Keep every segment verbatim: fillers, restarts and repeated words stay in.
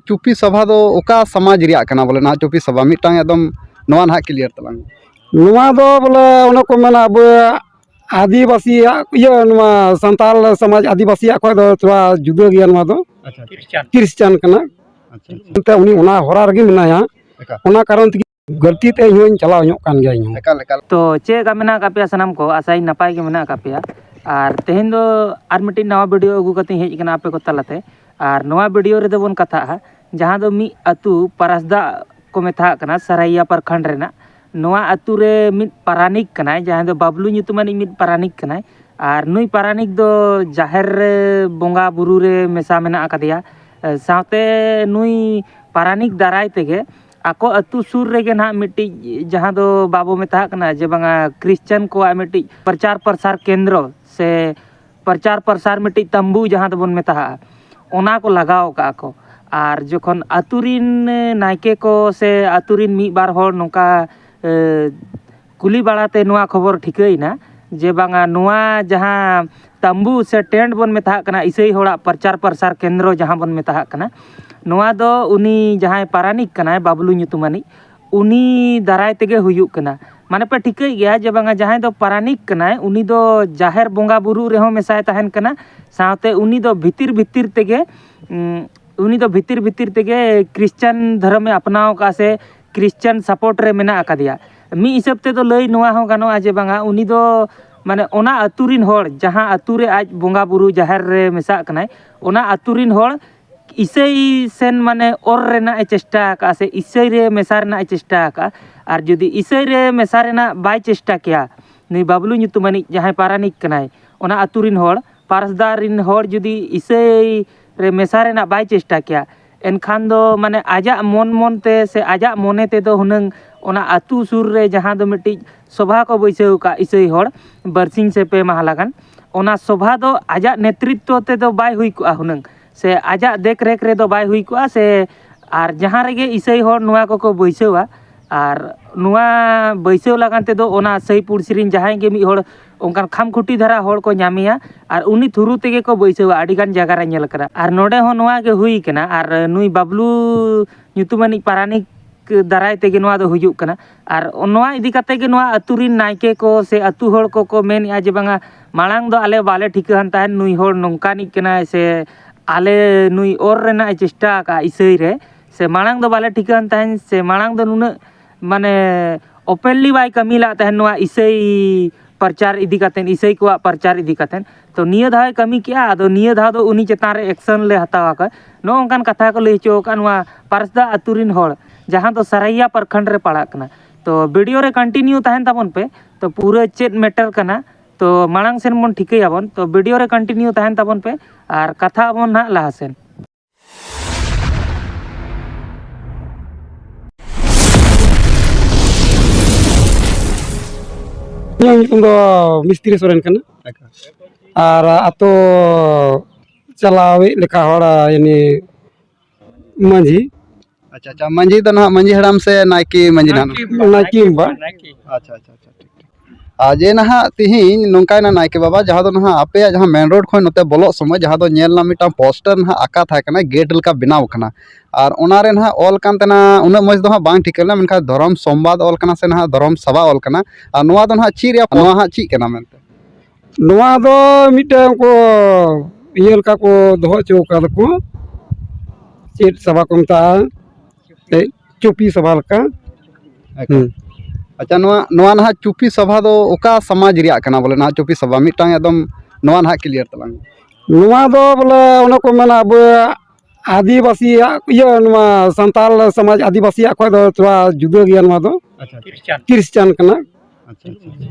ᱪᱩᱯᱤ ᱥᱟᱵᱷᱟ ᱫᱚ ᱚᱠᱟ ᱥᱚᱢᱟᱡᱽ ᱨᱮᱭᱟᱜ ᱠᱟᱱᱟ? ᱵᱚᱞᱮ ᱱᱟᱦᱟᱜ ᱪᱩᱯᱤ ᱥᱟᱵᱷᱟ ᱢᱤᱫᱴᱟᱝ ᱮᱠᱫᱚᱢ ᱱᱚᱣᱟ ᱱᱟᱦᱟᱜ ᱠᱞᱤᱭᱟᱨ ᱛᱟᱞᱟᱝ ᱢᱮ᱾ ᱱᱚᱣᱟ ᱫᱚ ᱵᱚᱞᱮ ᱚᱱᱮ ᱠᱚ ᱢᱮᱱᱟ ᱟᱵᱚᱣᱟᱜ ᱟᱹᱫᱤᱵᱟᱹᱥᱤᱭᱟᱜ ᱤᱭᱟᱹ, ᱱᱚᱣᱟ ᱥᱟᱱᱛᱟᱲ ᱥᱚᱢᱟᱡᱽ ᱟᱹᱫᱤᱵᱟᱹᱥᱤᱭᱟᱜ ᱠᱷᱚᱱ ᱫᱚ ᱛᱷᱚᱲᱟ ᱡᱩᱫᱟᱹ ᱜᱮᱭᱟ ᱱᱚᱣᱟ ᱫᱚ᱾ ᱟᱪᱪᱷᱟ᱾ ᱠᱷᱨᱤᱥᱪᱟᱱ ᱠᱟᱱᱟ᱾ ᱟᱪᱪᱷᱟ, ᱟᱪᱪᱷᱟ᱾ ᱮᱱᱛᱮ ᱩᱱᱤ ᱚᱱᱟ ᱦᱚᱨᱟ ᱨᱮᱜᱮ ᱢᱮᱱᱟᱭᱟ᱾ ᱮᱠᱟᱞ᱾ ᱚᱱᱟ ᱠᱟᱨᱚᱱ ᱛᱮᱜᱮ ᱜᱟᱹᱞᱛᱤ ᱛᱮ ᱤᱧ ᱦᱚᱸᱧ ᱪᱟᱞᱟᱣ ᱧᱚᱜ ᱠᱟᱱ ᱜᱮᱭᱟ ᱤᱧ ᱦᱚᱸ᱾ ᱮᱠᱟᱞ, ᱮᱠᱟᱞ᱾ ᱛᱚ ᱪᱮᱫ ᱞᱮᱠᱟ ᱢᱮᱱᱟᱜ ᱟᱠᱟᱫ ᱯᱮᱭᱟ ᱥᱟᱱᱟᱢ ᱠᱚ? ᱟᱥᱟᱭᱟᱹᱧ ᱱᱟᱯᱟᱭ ᱜᱮ ᱢᱮᱱᱟᱜ ᱟᱠᱟᱫ ᱯᱮᱭᱟ᱾ ᱟᱨ ᱛᱮᱦᱮᱧ ᱫᱚ ᱟᱨ ᱢᱤᱫᱴᱤᱡ ᱱᱟᱣᱟ ᱵᱷᱤᱰᱤᱭᱳ ᱟᱹᱜᱩ ᱠᱟᱛᱮᱧ ᱦᱮᱡ ᱟᱠᱟᱱᱟ ᱟᱯᱮ ᱠᱚ ᱛᱟᱞᱟᱛᱮ᱾ ᱟᱨ ᱱᱚᱣᱟ ᱵᱷᱤᱰᱤᱭᱳ ᱨᱮᱫᱚ ᱵᱚᱱ ᱠᱟᱛᱷᱟᱜᱼᱟ ᱡᱟᱦᱟᱸ ᱫᱚ ᱢᱤᱫ ᱟᱹᱛᱩ ᱯᱟᱨᱟᱥᱫᱟ ᱠᱚ ᱢᱮᱛᱟᱜ ᱠᱟᱱᱟ ᱥᱟᱨᱟᱭᱟ ᱯᱨᱚᱠᱷᱚᱸᱰ ᱨᱮᱱᱟᱜ᱾ ᱱᱚᱣᱟ ᱟᱹᱛᱩ ᱨᱮ ᱢᱤᱫ ᱯᱟᱨᱟᱱᱤᱠ ᱠᱟᱱᱟᱭ, ᱡᱟᱦᱟᱸᱭ ᱫᱚ ᱵᱟᱵᱞᱩ ᱧᱩᱛᱩᱢᱟᱱᱤᱡ ᱢᱤᱫ ᱯᱟᱨᱟᱱᱤᱠ ᱠᱟᱱᱟᱭ᱾ ᱟᱨ ᱱᱩᱭ ᱯᱟᱨᱟᱱᱤᱠ ᱫᱚ ᱡᱟᱦᱮᱨ ᱨᱮ ᱵᱚᱸᱜᱟ ᱵᱩᱨᱩ ᱨᱮ ᱢᱮᱥᱟ ᱢᱮᱱᱟᱜ ᱟᱠᱟᱫᱮᱭᱟ᱾ ᱥᱟᱶᱛᱮ ᱱᱩᱭ ᱯᱟᱨᱟᱱᱤᱠ ᱫᱟᱨᱟᱭ ᱛᱮᱜᱮ ᱟᱠᱚ ᱟᱹᱛᱩ ᱥᱩᱨ ᱨᱮᱜᱮ ᱱᱟᱦᱟᱜ ᱢᱤᱫᱴᱤᱡ, ᱡᱟᱦᱟᱸ ᱫᱚ ᱵᱟᱵᱚ ᱢᱮᱛᱟᱜ ᱠᱟᱱᱟ ᱡᱮ ᱵᱟᱝᱟ ᱠᱷᱨᱤᱥᱪᱟᱱ ᱠᱚᱣᱟᱜ ᱢᱤᱫᱴᱤᱡ ᱯᱨᱚᱪᱟᱨ ᱯᱨᱚᱥᱟᱨ ᱠᱮᱱᱫᱨᱚ ᱥᱮ ᱯᱨᱚᱪᱟᱨ ᱯᱨᱚᱥᱟᱨ ᱢᱤᱫᱴᱤᱡ ᱛᱟᱢᱵᱩ ᱡᱟᱦᱟᱸ ᱫᱚᱵᱚᱱ ᱢᱮᱛᱟᱜᱼᱟ, ᱚᱱᱟ ᱠᱚ ᱞᱟᱜᱟᱣ ᱠᱟᱜᱼᱟ ᱠᱚ᱾ ᱟᱨ ᱡᱚᱠᱷᱚᱱ ᱟᱹᱛᱩ ᱨᱤᱱ ᱱᱟᱭᱠᱮ ᱠᱚ ᱥᱮ ᱟᱹᱛᱩ ᱨᱤᱱ ᱢᱤᱫ ᱵᱟᱨ ᱦᱚᱲ ᱱᱚᱝᱠᱟ, ᱮ, ᱠᱩᱞᱤ ᱵᱟᱲᱟᱛᱮ ᱱᱚᱣᱟ ᱠᱷᱚᱵᱚᱨ ᱴᱷᱤᱠᱟᱹᱭᱮᱱᱟ ᱡᱮ ᱵᱟᱝᱟ ᱱᱚᱣᱟ ᱡᱟᱦᱟᱸ ᱛᱟᱢᱵᱩ ᱥᱮ ᱴᱮᱱᱴ ᱵᱚᱱ ᱢᱮᱛᱟᱜ ᱠᱟᱱᱟ, ᱤᱥᱟᱹᱭ ᱦᱚᱲᱟᱜ ᱯᱨᱚᱪᱟᱨ ᱯᱨᱚᱥᱟᱨ ᱠᱮᱱᱫᱨᱚ ᱡᱟᱦᱟᱸ ᱵᱚᱱ ᱢᱮᱛᱟᱜ ᱠᱟᱱᱟ, ᱱᱚᱣᱟ ᱫᱚ ᱩᱱᱤ ᱡᱟᱦᱟᱸᱭ ᱯᱟᱨᱟᱱᱤᱠ ᱠᱟᱱᱟᱭ, ᱵᱟᱵᱞᱩ ᱧᱩᱛᱩᱢᱟᱱᱤᱡ, ᱩᱱᱤ ᱫᱟᱨᱟᱭ ᱛᱮᱜᱮ ᱦᱩᱭᱩᱜ ᱠᱟᱱᱟ᱾ ᱢᱟᱱᱮ ᱯᱮ ᱴᱷᱤᱠᱟᱹᱭ ᱜᱮᱭᱟ ᱡᱮ ᱵᱟᱝᱟ ᱡᱟᱦᱟᱸᱭ ᱫᱚ ᱯᱟᱨᱟᱱᱤᱠ ᱠᱟᱱᱟᱭ, ᱩᱱᱤ ᱫᱚ ᱡᱟᱦᱮᱨ ᱵᱚᱸᱜᱟ ᱵᱩᱨᱩ ᱨᱮᱦᱚᱸ ᱢᱮᱥᱟᱭ ᱛᱟᱦᱮᱱ ᱠᱟᱱᱟ, ᱥᱟᱶᱛᱮ ᱩᱱᱤ ᱫᱚ ᱵᱷᱤᱛᱤᱨ ᱵᱷᱤᱛᱤᱨ ᱛᱮᱜᱮ, ᱩᱸ, ᱩᱱᱤ ᱫᱚ ᱵᱷᱤᱛᱤᱨ ᱵᱷᱤᱛᱤᱨ ᱛᱮᱜᱮ ᱠᱷᱨᱤᱥᱪᱟᱱ ᱫᱷᱚᱨᱚᱢᱮ ᱟᱯᱱᱟᱣ ᱟᱠᱟᱫᱼᱟ ᱥᱮ ᱠᱷᱨᱤᱥᱪᱟᱱ ᱥᱟᱯᱳᱨᱴ ᱨᱮ ᱢᱮᱱᱟᱜ ᱟᱠᱟᱫᱮᱭᱟ᱾ ᱢᱤᱫ ᱦᱤᱥᱟᱹᱵ ᱛᱮᱫᱚ ᱞᱟᱹᱭ ᱱᱚᱣᱟ ᱦᱚᱸ ᱜᱟᱱᱚᱜᱼᱟ ᱡᱮ ᱵᱟᱝᱟ ᱩᱱᱤ ᱫᱚ ᱢᱟᱱᱮ ᱚᱱᱟ ᱟᱹᱛᱩ ᱨᱤᱱ ᱦᱚᱲ, ᱡᱟᱦᱟᱸ ᱟᱹᱛᱩ ᱨᱮ ᱟᱡ ᱵᱚᱸᱜᱟ ᱵᱩᱨᱩ ᱡᱟᱦᱮᱨ ᱨᱮ ᱢᱮᱥᱟᱜ ᱠᱟᱱᱟᱭ, ᱚᱱᱟ ᱟᱹᱛᱩ ᱨᱤᱱ ᱦᱚᱲ ᱤᱥᱟᱹᱭ ᱥᱮᱱ ᱢᱟᱱᱮ ᱚᱨ ᱨᱮᱱᱟᱜ ᱮ ᱪᱮᱥᱴᱟ ᱟᱠᱟᱫᱼᱟ ᱥᱮ ᱤᱥᱟᱹᱭ ᱨᱮ ᱢᱮᱥᱟ ᱨᱮᱱᱟᱜ ᱮ ᱪᱮᱥᱴᱟ ᱟᱠᱟᱫᱼᱟ᱾ ᱟᱨ ᱡᱩᱫᱤ ᱤᱥᱟᱹᱭ ᱨᱮ ᱢᱮᱥᱟ ᱨᱮᱱᱟᱜ ᱵᱟᱭ ᱪᱮᱥᱴᱟ ᱠᱮᱭᱟ, ᱱᱩᱭ ᱵᱟᱵᱞᱩ ᱧᱩᱛᱩᱢᱟᱱᱤᱡ ᱡᱟᱦᱟᱸᱭ ᱯᱟᱨᱟᱱᱤᱠ ᱠᱟᱱᱟᱭ, ᱚᱱᱟ ᱟᱹᱛᱩ ᱨᱤᱱ ᱦᱚᱲ, ᱯᱟᱨᱟᱥᱫᱟ ᱨᱤᱱ ᱦᱚᱲ ᱡᱩᱫᱤ ᱤᱥᱟᱹᱭ ᱨᱮ ᱢᱮᱥᱟ ᱨᱮᱱᱟᱜ ᱵᱟᱭ ᱪᱮᱥᱴᱟ ᱠᱮᱭᱟ, ᱮᱱᱠᱷᱟᱱ ᱫᱚ ᱢᱟᱱᱮ ᱟᱡᱟᱜ ᱢᱚᱱ ᱢᱚᱱ ᱛᱮ ᱥᱮ ᱟᱡᱟᱜ ᱢᱚᱱᱮ ᱛᱮᱫᱚ ᱦᱩᱱᱟᱹᱝ ᱚᱱᱟ ᱟᱹᱛᱩ ᱥᱩᱨ ᱨᱮ ᱡᱟᱦᱟᱸ ᱫᱚ ᱢᱤᱫᱴᱤᱡ ᱥᱚᱵᱷᱟ ᱠᱚ ᱵᱟᱹᱭᱥᱟᱹᱣ ᱟᱠᱟᱫ ᱤᱥᱟᱹᱭ ᱦᱚᱲ ᱵᱟᱨᱥᱤᱧ ᱥᱮ ᱯᱮ ᱢᱟᱦᱟ ᱞᱟᱜᱟᱱ, ᱚᱱᱟ ᱥᱚᱵᱷᱟ ᱫᱚ ᱟᱡᱟᱜ ᱱᱮᱛᱨᱤᱛᱛᱚ ᱛᱮᱫᱚ ᱵᱟᱭ ᱦᱩᱭ ᱠᱚᱜᱼᱟ ᱦᱩᱱᱟᱹᱝ, ᱥᱮ ᱟᱡᱟᱜ ᱫᱮᱠ ᱨᱮᱠ ᱨᱮᱫᱚ ᱵᱟᱭ ᱦᱩᱭ ᱠᱚᱜᱼᱟ, ᱥᱮ ᱟᱨ ᱡᱟᱦᱟᱸ ᱨᱮᱜᱮ ᱤᱥᱟᱹᱭ ᱦᱚᱲ ᱱᱚᱣᱟ ᱠᱚᱠᱚ ᱵᱟᱹᱭᱥᱟᱹᱣᱟ, ᱟᱨ ᱱᱚᱣᱟ ᱵᱟᱹᱭᱥᱟᱹᱣ ᱞᱟᱜᱟᱱ ᱛᱮᱫᱚ ᱚᱱᱟ ᱥᱟᱹᱭ ᱯᱩᱲᱥᱤ ᱨᱤᱱ ᱡᱟᱦᱟᱸᱭ ᱜᱮ ᱢᱤᱫ ᱦᱚᱲ ᱚᱱᱠᱟᱱ ᱠᱷᱟᱢᱠᱷᱩᱴᱤ ᱫᱷᱟᱨᱟ ᱦᱚᱲ ᱠᱚ ᱧᱟᱢᱮᱭᱟ, ᱟᱨ ᱩᱱᱤ ᱛᱷᱨᱩ ᱛᱮᱜᱮ ᱠᱚ ᱵᱟᱹᱭᱥᱟᱹᱣᱟ᱾ ᱟᱹᱰᱤ ᱜᱟᱱ ᱡᱟᱭᱜᱟ ᱨᱮ ᱧᱮᱞ ᱟᱠᱟᱱᱟ᱾ ᱟᱨ ᱱᱚᱰᱮ ᱦᱚᱸ ᱱᱚᱣᱟ ᱜᱮ ᱦᱩᱭ ᱠᱟᱱᱟ᱾ ᱟᱨ ᱱᱩᱭ ᱵᱟᱵᱞᱩ ᱧᱩᱛᱩᱢᱟᱱᱤᱡ ᱯᱟᱨᱟᱱᱤᱠ ᱫᱟᱨᱟᱭ ᱛᱮᱜᱮ ᱱᱚᱣᱟ ᱫᱚ ᱦᱩᱭᱩᱜ ᱠᱟᱱᱟ᱾ ᱟᱨ ᱱᱚᱣᱟ ᱤᱫᱤ ᱠᱟᱛᱮ ᱜᱮ ᱱᱚᱣᱟ ᱟᱹᱛᱩ ᱨᱤᱱ ᱱᱟᱭᱠᱮ ᱠᱚ ᱥᱮ ᱟᱹᱛᱩ ᱦᱚᱲ ᱠᱚᱠᱚ ᱢᱮᱱᱮᱫᱼᱟ ᱡᱮ, ᱵᱟᱝᱟ, ᱢᱟᱲᱟᱝ ᱫᱚ ᱟᱞᱮ ᱵᱟᱞᱮ ᱴᱷᱤᱠᱟᱹ ᱠᱟᱱ ᱛᱟᱦᱮᱸᱫ ᱱᱩᱭ ᱦᱚᱲ ᱱᱚᱝᱠᱟᱱᱤᱡ ᱠᱟᱱᱟᱭ ᱥᱮ ᱟᱞᱮ ᱱᱩᱭ ᱚᱨ ᱨᱮᱱᱟᱜ ᱮ ᱪᱮᱥᱴᱟ ᱟᱠᱟᱫᱼᱟ ᱤᱥᱟᱹᱭ ᱨᱮ, ᱥᱮ ᱢᱟᱲᱟᱝ ᱫᱚ ᱵᱟᱞᱮ ᱴᱷᱤᱠᱟᱹ ᱠᱟᱱ ᱛᱟᱦᱮᱸᱫ, ᱥᱮ ᱢᱟᱲᱟᱝ ᱫᱚ ᱱᱩᱱᱟᱹᱜ ᱢᱟᱱᱮ ᱳᱯᱮᱱᱞᱤ ᱵᱟᱭ ᱠᱟᱹᱢᱤ ᱞᱟᱜ ᱛᱟᱦᱮᱸᱱ ᱱᱚᱣᱟ ᱤᱥᱟᱹᱭ ᱯᱨᱚᱪᱟᱨ ᱤᱫᱤ ᱠᱟᱛᱮᱱ, ᱤᱥᱟᱹᱭ ᱠᱚᱣᱟᱜ ᱯᱨᱚᱪᱟᱨ ᱤᱫᱤ ᱠᱟᱛᱮᱱ᱾ ᱛᱚ ᱱᱤᱭᱟᱹ ᱫᱷᱟᱣᱮ ᱠᱟᱹᱢᱤ ᱠᱮᱜᱼᱟ, ᱟᱫᱚ ᱱᱤᱭᱟᱹ ᱫᱷᱟᱣ ᱫᱚ ᱩᱱᱤ ᱪᱮᱛᱟᱱ ᱨᱮ ᱮᱠᱥᱚᱱ ᱞᱮ ᱦᱟᱛᱟᱣ ᱟᱠᱟᱫ, ᱱᱚᱜᱼᱚ ᱱᱚᱝᱠᱟᱱ ᱠᱟᱛᱷᱟ ᱠᱚ ᱞᱟᱹᱭ ᱦᱚᱪᱚ ᱟᱠᱟᱫ ᱱᱚᱣᱟ ᱯᱟᱨᱥᱫᱟ ᱟᱹᱛᱩ ᱨᱤᱱ ᱦᱚᱲ, ᱡᱟᱦᱟᱸ ᱫᱚ ᱥᱟᱨᱟᱭᱟ ᱯᱨᱚᱠᱷᱚᱸᱰ ᱨᱮ ᱯᱟᱲᱟᱜ ᱠᱟᱱᱟ᱾ ᱛᱚ ᱵᱷᱤᱰᱤᱭᱳ ᱨᱮ ᱠᱚᱱᱴᱤᱱᱤᱭᱩ ᱛᱟᱦᱮᱱ ᱛᱟᱵᱚᱱ ᱯᱮ, ᱛᱚ ᱯᱩᱨᱟᱹ ᱪᱮᱫ ᱢᱮᱴᱟᱨ ᱠᱟᱱᱟ, ᱛᱚ ᱢᱟᱲᱟᱝ ᱥᱮᱱ ᱵᱚᱱ ᱴᱷᱤᱠᱟᱹᱭᱟᱵᱚᱱ᱾ ᱛᱚ ᱵᱷᱤᱰᱤᱭᱳ ᱨᱮ ᱠᱚᱱᱴᱤᱱᱤᱭᱩ ᱛᱟᱦᱮᱱ ᱛᱟᱵᱚᱱ ᱯᱮ ᱟᱨ ᱠᱟᱛᱷᱟ ᱟᱵᱚᱱ ᱱᱟᱦᱟᱜ ᱞᱟᱦᱟ ᱥᱮᱱ᱾ ᱤᱧᱟᱹᱜ ᱧᱩᱛᱩᱢ ᱫᱚ ᱢᱤᱥᱛᱨᱤ ᱥᱚᱨᱮᱱ ᱠᱟᱱᱟ᱾ ᱟᱨ ᱟᱛᱳ ᱪᱟᱞᱟᱣᱤᱡ ᱞᱮᱠᱟ ᱦᱚᱲ ᱭᱟᱱᱤ ᱢᱟᱹᱡᱷᱤ᱾ ᱟᱪᱪᱷᱟ ᱟᱪᱪᱷᱟ, ᱢᱟᱹᱡᱷᱤ ᱫᱚ ᱱᱟᱦᱟᱜ ᱢᱟᱹᱡᱷᱤ ᱦᱟᱲᱟᱢ ᱥᱮ ᱱᱟᱭᱠᱮ ᱢᱟᱹᱡᱷᱤ ᱱᱟᱦᱟᱜ? ᱱᱟᱭᱠᱮ ᱵᱟᱵᱟ᱾ ᱟᱪᱪᱷᱟ ᱟᱪᱪᱷᱟ ᱟᱪᱪᱷᱟ, ᱴᱷᱤᱠ ᱴᱷᱤᱠ᱾ ᱟᱨ ᱡᱮ ᱱᱟᱦᱟᱜ ᱛᱤᱦᱤᱧ ᱱᱚᱝᱠᱟᱭᱮᱱᱟ ᱱᱟᱭᱠᱮ ᱵᱟᱵᱟ, ᱡᱟᱦᱟᱸ ᱫᱚ ᱱᱟᱦᱟᱜ ᱟᱯᱮᱭᱟᱜ ᱡᱟᱦᱟᱸ ᱢᱮᱱ ᱨᱳᱰ ᱠᱷᱚᱱ ᱱᱚᱛᱮ ᱵᱚᱞᱚᱜ ᱥᱚᱢᱚᱭ ᱡᱟᱦᱟᱸ ᱫᱚ ᱧᱮᱞ ᱧᱟᱢ ᱢᱤᱫᱴᱟᱝ ᱯᱳᱥᱴᱟᱨ ᱱᱟᱦᱟᱜ ᱟᱸᱠᱟ ᱛᱟᱦᱮᱸ ᱠᱟᱱᱟ, ᱜᱮᱴ ᱞᱮᱠᱟ ᱵᱮᱱᱟᱣ ᱠᱟᱱᱟ, ᱟᱨ ᱚᱱᱟ ᱨᱮ ᱱᱟᱦᱟᱜ ᱚᱞ ᱠᱟᱱ ᱛᱟᱦᱮᱱᱟ, ᱩᱱᱟᱹᱜ ᱢᱚᱡᱽ ᱫᱚ ᱦᱟᱸᱜ ᱵᱟᱝ ᱴᱷᱤᱠᱟᱹ ᱞᱮᱱᱟ, ᱢᱮᱱᱠᱷᱟᱱ ᱫᱷᱚᱨᱚᱢ ᱥᱚᱢᱵᱟᱫ ᱚᱞ ᱠᱟᱱᱟ ᱥᱮ ᱱᱟᱦᱟᱜ ᱫᱷᱚᱨᱚᱢ ᱥᱚᱵᱷᱟ ᱚᱞ ᱠᱟᱱᱟ᱾ ᱟᱨ ᱱᱚᱣᱟ ᱫᱚ ᱱᱟᱦᱟᱜ ᱪᱮᱫ ᱨᱮᱭᱟᱜ, ᱱᱚᱣᱟ ᱦᱟᱸᱜ ᱪᱮᱫ ᱠᱟᱱᱟ ᱢᱮᱱᱛᱮ? ᱱᱚᱣᱟ ᱫᱚ ᱢᱤᱫᱴᱟᱝ ᱠᱚ ᱤᱭᱟᱹ ᱞᱮᱠᱟ ᱠᱚ ᱫᱚᱦᱚ ᱦᱚᱪᱚ ᱠᱟᱫᱟ ᱠᱚ, ᱪᱮᱫ ᱥᱚᱵᱷᱟ ᱠᱚ ᱢᱮᱛᱟᱜᱼᱟ, ᱮ, ᱪᱩᱯᱤ ᱥᱚᱵᱷᱟ ᱞᱮᱠᱟ᱾ ᱦᱩᱸ᱾ ᱟᱪᱪᱷᱟ, ᱱᱚᱣᱟ ᱱᱚᱣᱟ ᱱᱟᱦᱟᱜ ᱪᱩᱯᱤ ᱥᱚᱵᱷᱟ ᱫᱚ ᱚᱠᱟ ᱥᱚᱢᱟᱡᱽ ᱨᱮᱭᱟᱜ ᱠᱟᱱᱟ? ᱵᱚᱞᱮ ᱱᱟᱦᱟᱜ ᱪᱩᱯᱤ ᱥᱚᱵᱷᱟ ᱢᱤᱫᱴᱟᱝ ᱮᱠᱫᱚᱢ ᱱᱚᱣᱟ ᱱᱟᱦᱟᱜ ᱠᱞᱤᱭᱟᱨ ᱛᱟᱞᱟᱝ ᱢᱮ᱾ ᱱᱚᱣᱟ ᱫᱚ ᱵᱚᱞᱮ ᱚᱱᱮ ᱠᱚ ᱢᱮᱱᱟ ᱟᱵᱚ ᱟᱹᱫᱤᱵᱟᱹᱥᱤᱭᱟᱜ ᱤᱭᱟᱹ, ᱱᱚᱣᱟ ᱥᱟᱱᱛᱟᱲ ᱥᱚᱢᱟᱡᱽ ᱟᱹᱫᱤᱵᱟᱹᱥᱤᱭᱟᱜ ᱠᱷᱚᱱ ᱫᱚ ᱛᱷᱚᱲᱟ ᱡᱩᱫᱟᱹ ᱜᱮᱭᱟ ᱱᱚᱣᱟ ᱫᱚ᱾ ᱟᱪᱪᱷᱟ ᱟᱪᱪᱷᱟ ᱠᱷᱨᱤᱥᱪᱟᱱ ᱠᱟᱱᱟ᱾ ᱟᱪᱪᱷᱟ ᱟᱪᱪᱷᱟ ᱟᱪᱪᱷᱟ᱾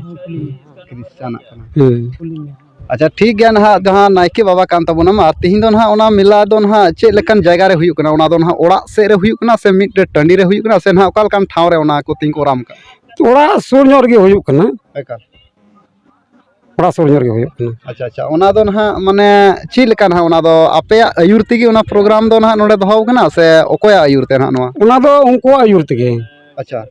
ᱠᱷᱨᱤᱥᱪᱟᱱᱟᱜ ᱠᱟᱱᱟ᱾ ᱦᱮᱸ᱾ ᱟᱪᱪᱷᱟ, ᱴᱷᱤᱠ ᱜᱮᱭᱟ ᱱᱟᱦᱟᱜ, ᱡᱟᱦᱟᱸ ᱱᱟᱭᱠᱮ ᱵᱟᱵᱟ ᱠᱟᱱ ᱛᱟᱵᱚᱱᱟᱢ, ᱟᱨ ᱛᱤᱦᱤᱧ ᱫᱚ ᱱᱟᱦᱟᱜ ᱚᱱᱟ ᱢᱮᱞᱟ ᱫᱚ ᱱᱟᱦᱟᱜ ᱪᱮᱫ ᱞᱮᱠᱟᱱ ᱡᱟᱭᱜᱟ ᱨᱮ ᱦᱩᱭᱩᱜ ᱠᱟᱱᱟ? ᱚᱱᱟ ᱫᱚ ᱱᱟᱦᱟᱜ ᱚᱲᱟᱜ ᱥᱮᱫ ᱨᱮ ᱦᱩᱭᱩᱜ ᱠᱟᱱᱟ ᱥᱮ ᱢᱤᱫᱴᱮᱡ ᱴᱟᱺᱰᱤ ᱨᱮ ᱦᱩᱭᱩᱜ ᱠᱟᱱᱟ ᱥᱮ ᱱᱟᱦᱟᱜ ᱚᱠᱟ ᱞᱮᱠᱟᱱ ᱴᱷᱟᱶ ᱨᱮ ᱚᱱᱟ ᱠᱚ ᱛᱤᱧ ᱠᱚᱨᱟᱣ ᱠᱟᱜ? ᱚᱲᱟᱜ ᱥᱩᱨ ᱧᱚᱜ ᱨᱮᱜᱮ ᱦᱩᱭᱩᱜ ᱠᱟᱱᱟ᱾ ᱮᱠᱟᱞ᱾ ᱚᱲᱟᱜ ᱥᱩᱨ ᱧᱚᱜ ᱨᱮᱜᱮ ᱦᱩᱭᱩᱜ ᱠᱟᱱᱟ᱾ ᱟᱪᱪᱷᱟ ᱟᱪᱪᱷᱟ, ᱚᱱᱟ ᱫᱚ ᱱᱟᱦᱟᱜ ᱢᱟᱱᱮ ᱪᱮᱫ ᱞᱮᱠᱟ ᱱᱟᱦᱟᱜ, ᱚᱱᱟ ᱫᱚ ᱟᱯᱮᱭᱟᱜ ᱟᱹᱭᱩᱨ ᱛᱮᱜᱮ ᱚᱱᱟ ᱯᱨᱳᱜᱨᱟᱢ ᱫᱚ ᱱᱟᱦᱟᱜ ᱱᱚᱰᱮ ᱫᱚᱦᱚ ᱠᱟᱱᱟ ᱥᱮ ᱚᱠᱚᱭᱟᱜ ᱟᱹᱭᱩᱨ ᱛᱮ ᱱᱟᱦᱟᱜ ᱱᱚᱣᱟ? ᱚᱱᱟ ᱫᱚ ᱩᱱᱠᱩᱣᱟᱜ ᱟᱹᱭᱩᱨ ᱛᱮᱜᱮ, ᱟᱪᱪᱷᱟ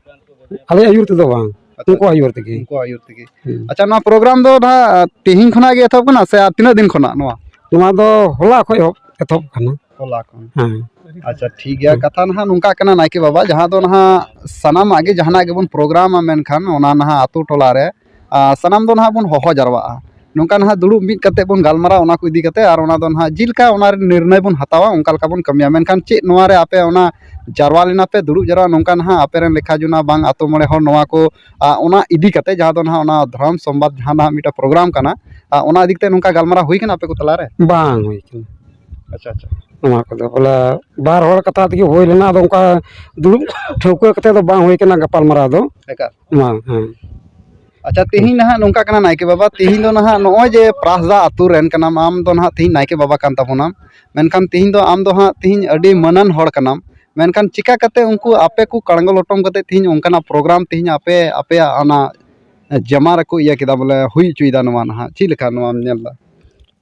ᱟᱞᱮᱭᱟᱜ ᱟᱹᱭᱩᱨ ᱛᱮᱫᱚ ᱵᱟᱝ᱾ ᱟᱪᱪᱷᱟ᱾ ᱩᱱᱠᱩᱣᱟᱜ ᱟᱹᱭᱩᱨ ᱛᱮᱜᱮ᱾ ᱩᱱᱠᱩᱣᱟᱜ ᱟᱹᱭᱩᱨ ᱛᱮᱜᱮ᱾ ᱦᱩᱸ᱾ ᱟᱪᱪᱷᱟ, ᱱᱚᱣᱟ ᱯᱨᱳᱜᱨᱟᱢ ᱫᱚ ᱱᱟᱦᱟᱜ ᱛᱮᱦᱮᱧ ᱠᱷᱚᱱᱟᱜ ᱜᱮ ᱮᱛᱚᱦᱚᱵ ᱠᱟᱱᱟ ᱥᱮ ᱟᱨ ᱛᱤᱱᱟᱹᱜ ᱫᱤᱱ ᱠᱷᱚᱱᱟᱜ ᱱᱚᱣᱟ? ᱱᱚᱣᱟ ᱫᱚ ᱦᱚᱞᱟ ᱠᱷᱚᱡ ᱮᱦᱚᱵ, ᱮᱛᱚᱦᱚᱵ ᱠᱟᱱᱟ᱾ ᱦᱚᱞᱟ ᱠᱷᱚᱱ᱾ ᱦᱮᱸ᱾ ᱟᱪᱪᱷᱟ, ᱴᱷᱤᱠ ᱜᱮᱭᱟ᱾ ᱦᱮᱸ᱾ ᱠᱟᱛᱷᱟ ᱱᱟᱦᱟᱜ ᱱᱚᱝᱠᱟᱜ ᱠᱟᱱᱟ, ᱱᱟᱭᱠᱮ ᱵᱟᱵᱟ, ᱡᱟᱦᱟᱸ ᱫᱚ ᱱᱟᱦᱟᱜ ᱥᱟᱱᱟᱢᱟᱜ ᱜᱮ, ᱡᱟᱦᱟᱱᱟᱜ ᱜᱮᱵᱚᱱ ᱯᱨᱳᱜᱨᱟᱢᱟ, ᱢᱮᱱᱠᱷᱟᱱ ᱚᱱᱟ ᱱᱟᱦᱟᱜ ᱟᱛᱳ ᱴᱚᱞᱟ ᱨᱮ, ᱟ, ᱥᱟᱱᱟᱢ ᱫᱚ ᱱᱟᱦᱟᱜ ᱵᱚᱱ ᱦᱚᱦᱚ ᱡᱟᱨᱣᱟᱜᱼᱟ᱾ ᱱᱚᱝᱠᱟ ᱱᱟᱦᱟᱜ ᱫᱩᱲᱩᱵ ᱢᱤᱫ ᱠᱟᱛᱮ ᱵᱚᱱ ᱜᱟᱞᱢᱟᱨᱟᱣᱟ ᱚᱱᱟ ᱠᱚ ᱤᱫᱤ ᱠᱟᱛᱮ, ᱟᱨ ᱚᱱᱟ ᱫᱚ ᱱᱟᱦᱟᱜ ᱪᱮᱫ ᱞᱮᱠᱟ ᱚᱱᱟ ᱨᱮ ᱱᱤᱨᱱᱚᱭ ᱵᱚᱱ ᱦᱟᱛᱟᱣᱟ, ᱚᱱᱠᱟ ᱞᱮᱠᱟ ᱵᱚᱱ ᱠᱟᱹᱢᱤᱭᱟ᱾ ᱢᱮᱱᱠᱷᱟᱱ ᱪᱮᱫ ᱱᱚᱣᱟ ᱨᱮ ᱟᱯᱮ ᱚᱱᱟ ᱡᱟᱨᱣᱟ ᱞᱮᱱᱟ ᱯᱮ, ᱫᱩᱲᱩᱵ ᱡᱟᱨᱣᱟ, ᱱᱚᱝᱠᱟ ᱱᱟᱦᱟᱜ ᱟᱯᱮ ᱨᱮᱱ ᱞᱮᱠᱷᱟ ᱡᱚᱱᱟ ᱵᱟᱝ ᱟᱛᱳ ᱢᱚᱬᱮ ᱦᱚᱲ ᱱᱚᱣᱟ ᱠᱚ, ᱟ, ᱚᱱᱟ ᱤᱫᱤ ᱠᱟᱛᱮ, ᱡᱟᱦᱟᱸ ᱫᱚ ᱱᱟᱦᱟᱜ ᱚᱱᱟ ᱫᱷᱚᱨᱚᱢ ᱥᱚᱢᱵᱟᱫ ᱡᱟᱦᱟᱸ ᱱᱟᱦᱟᱜ ᱢᱤᱫᱴᱟᱝ ᱯᱨᱳᱜᱨᱟᱢ ᱠᱟᱱᱟ, ᱟ, ᱚᱱᱟ ᱤᱫᱤ ᱠᱟᱛᱮ ᱱᱚᱝᱠᱟ ᱜᱟᱞᱢᱟᱨᱟᱣ ᱦᱩᱭ ᱠᱟᱱᱟ ᱟᱯᱮ ᱠᱚ ᱛᱟᱞᱟᱨᱮ? ᱵᱟᱝ ᱦᱩᱭ ᱠᱟᱱᱟ᱾ ᱟᱪᱪᱷᱟ, ᱟᱪᱪᱷᱟ᱾ ᱱᱚᱣᱟ ᱠᱚᱫᱚ ᱵᱚᱞᱮ ᱵᱟᱨ ᱦᱚᱲ ᱠᱟᱛᱷᱟ ᱛᱮᱜᱮ ᱦᱩᱭ ᱞᱮᱱᱟ, ᱟᱫᱚ ᱚᱱᱠᱟ ᱫᱩᱲᱩᱵ ᱴᱷᱟᱹᱣᱠᱟᱹ ᱠᱟᱛᱮ ᱫᱚ ᱵᱟᱝ ᱦᱩᱭ ᱠᱟᱱᱟ ᱜᱟᱯᱟᱞᱢᱟᱨᱟᱣ ᱫᱚ᱾ ᱮᱠᱟᱞ᱾ ᱵᱟᱝ, ᱦᱮᱸ᱾ ᱟᱪᱪᱷᱟ, ᱛᱤᱦᱤᱧ ᱱᱟᱦᱟᱜ ᱱᱚᱝᱠᱟ ᱠᱟᱱᱟ ᱱᱟᱭᱠᱮ ᱵᱟᱵᱟ, ᱛᱤᱦᱤᱧ ᱫᱚ ᱱᱟᱦᱟᱜ ᱱᱚᱜᱼᱚᱭ ᱡᱮ ᱯᱨᱟᱥᱫᱟ ᱟᱹᱛᱩ ᱨᱮᱱ ᱠᱟᱱᱟᱢ, ᱟᱢ ᱫᱚ ᱱᱟᱦᱟᱜ ᱛᱤᱦᱤᱧ ᱱᱟᱭᱠᱮ ᱵᱟᱵᱟ ᱠᱟᱱ ᱛᱟᱵᱚᱱᱟᱢ, ᱢᱮᱱᱠᱷᱟᱱ ᱛᱤᱦᱤᱧ ᱫᱚ ᱟᱢ ᱫᱚ ᱦᱟᱸᱜ ᱛᱤᱦᱤᱧ ᱟᱹᱰᱤ ᱢᱟᱹᱱᱟᱱ ᱦᱚᱲ ᱠᱟᱱᱟᱢ, ᱢᱮᱱᱠᱷᱟᱱ ᱪᱤᱠᱟ ᱠᱟᱛᱮ ᱩᱱᱠᱩ ᱟᱯᱮ ᱠᱚ ᱠᱟᱲᱜᱚ ᱞᱚᱴᱚᱢ ᱠᱟᱛᱮ ᱛᱤᱦᱤᱧ ᱚᱱᱠᱟᱱᱟᱜ ᱯᱨᱳᱜᱨᱟᱢ ᱛᱤᱦᱤᱧ ᱟᱯᱮ, ᱟᱯᱮᱭᱟᱜ ᱚᱱᱟ ᱡᱟᱢᱟ ᱨᱮᱠᱚ ᱤᱭᱟᱹ ᱠᱮᱫᱟ, ᱵᱚᱞᱮ ᱦᱩᱭ ᱦᱚᱪᱚᱭᱮᱫᱟ ᱱᱚᱣᱟ ᱱᱟᱦᱟᱜ, ᱪᱮᱫ ᱞᱮᱠᱟ ᱱᱚᱣᱟᱢ ᱧᱮᱞ ᱮᱫᱟ?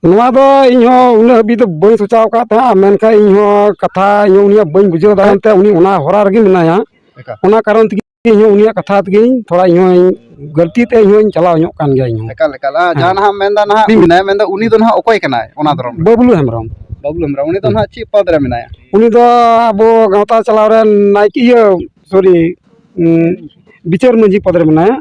ᱱᱚᱣᱟ ᱫᱚ ᱤᱧ ᱦᱚᱸ ᱩᱱᱟᱹᱜ ᱦᱟᱹᱵᱤᱡ ᱫᱚ ᱵᱟᱹᱧ ᱥᱚᱪᱟᱣ ᱟᱠᱟᱫ ᱛᱟᱦᱮᱸᱫ, ᱢᱮᱱᱠᱷᱟᱱ ᱤᱧ ᱦᱚᱸ ᱠᱟᱛᱷᱟ ᱤᱧ ᱦᱚᱸ ᱩᱱᱤᱭᱟᱜ ᱵᱟᱹᱧ ᱵᱩᱡᱷᱟᱹᱣ ᱫᱟᱲᱮᱭᱟᱜ ᱛᱮ ᱩᱱᱤ ᱚᱱᱟ ᱦᱚᱨᱟ ᱨᱮᱜᱮ ᱢᱮᱱᱟᱭᱟ᱾ ᱮᱠᱟᱞ᱾ ᱚᱱᱟ ᱠᱟᱨᱚᱱ ᱛᱮᱜᱮ ᱤᱧ ᱦᱚᱸ ᱩᱱᱤᱭᱟᱜ ᱠᱟᱛᱷᱟ ᱛᱮᱜᱮᱧ ᱛᱷᱚᱲᱟ ᱤᱧ ᱦᱚᱸᱧ ᱜᱟᱹᱞᱛᱤ ᱛᱮ ᱤᱧ ᱦᱚᱸᱧ ᱪᱟᱞᱟᱣ ᱧᱚᱜ ᱠᱟᱱ ᱜᱮᱭᱟ ᱤᱧ ᱦᱚᱸ᱾ ᱮᱠᱟᱞ, ᱮᱠᱟᱞ᱾ ᱟᱨ ᱦᱮᱸ᱾ ᱡᱟᱦᱟᱸ ᱱᱟᱦᱟᱜ ᱢᱮᱱᱫᱟ ᱱᱟᱦᱟᱜ ᱦᱩᱸ᱾ ᱢᱮᱱᱟᱭᱟ, ᱢᱮᱱᱫᱟ ᱩᱱᱤ ᱫᱚ ᱱᱟᱦᱟᱜ ᱚᱠᱚᱭ ᱠᱟᱱᱟᱭ ᱚᱱᱟ ᱫᱷᱚᱨᱚᱢ ᱨᱮ? ᱵᱟᱹᱵᱞᱩ ᱦᱮᱢᱵᱨᱚᱢ᱾ ᱵᱟᱹᱵᱞᱩ ᱦᱮᱢᱵᱨᱚᱢ, ᱩᱱᱤ ᱫᱚ ᱦᱩᱸ᱾ ᱱᱟᱦᱟᱜ ᱪᱮᱫ ᱯᱚᱫᱽ ᱨᱮ ᱢᱮᱱᱟᱭᱟ? ᱩᱱᱤ ᱫᱚ ᱟᱵᱚ ᱜᱟᱶᱛᱟ ᱪᱟᱞᱟᱣ ᱨᱮᱱ ᱱᱟᱭᱠᱮ, ᱤᱭᱟᱹ, ᱥᱚᱨᱤ, ᱩᱸ, ᱵᱤᱪᱟᱹᱨ ᱢᱟᱹᱡᱷᱤ ᱯᱚᱫᱽ ᱨᱮ ᱢᱮᱱᱟᱭᱟ᱾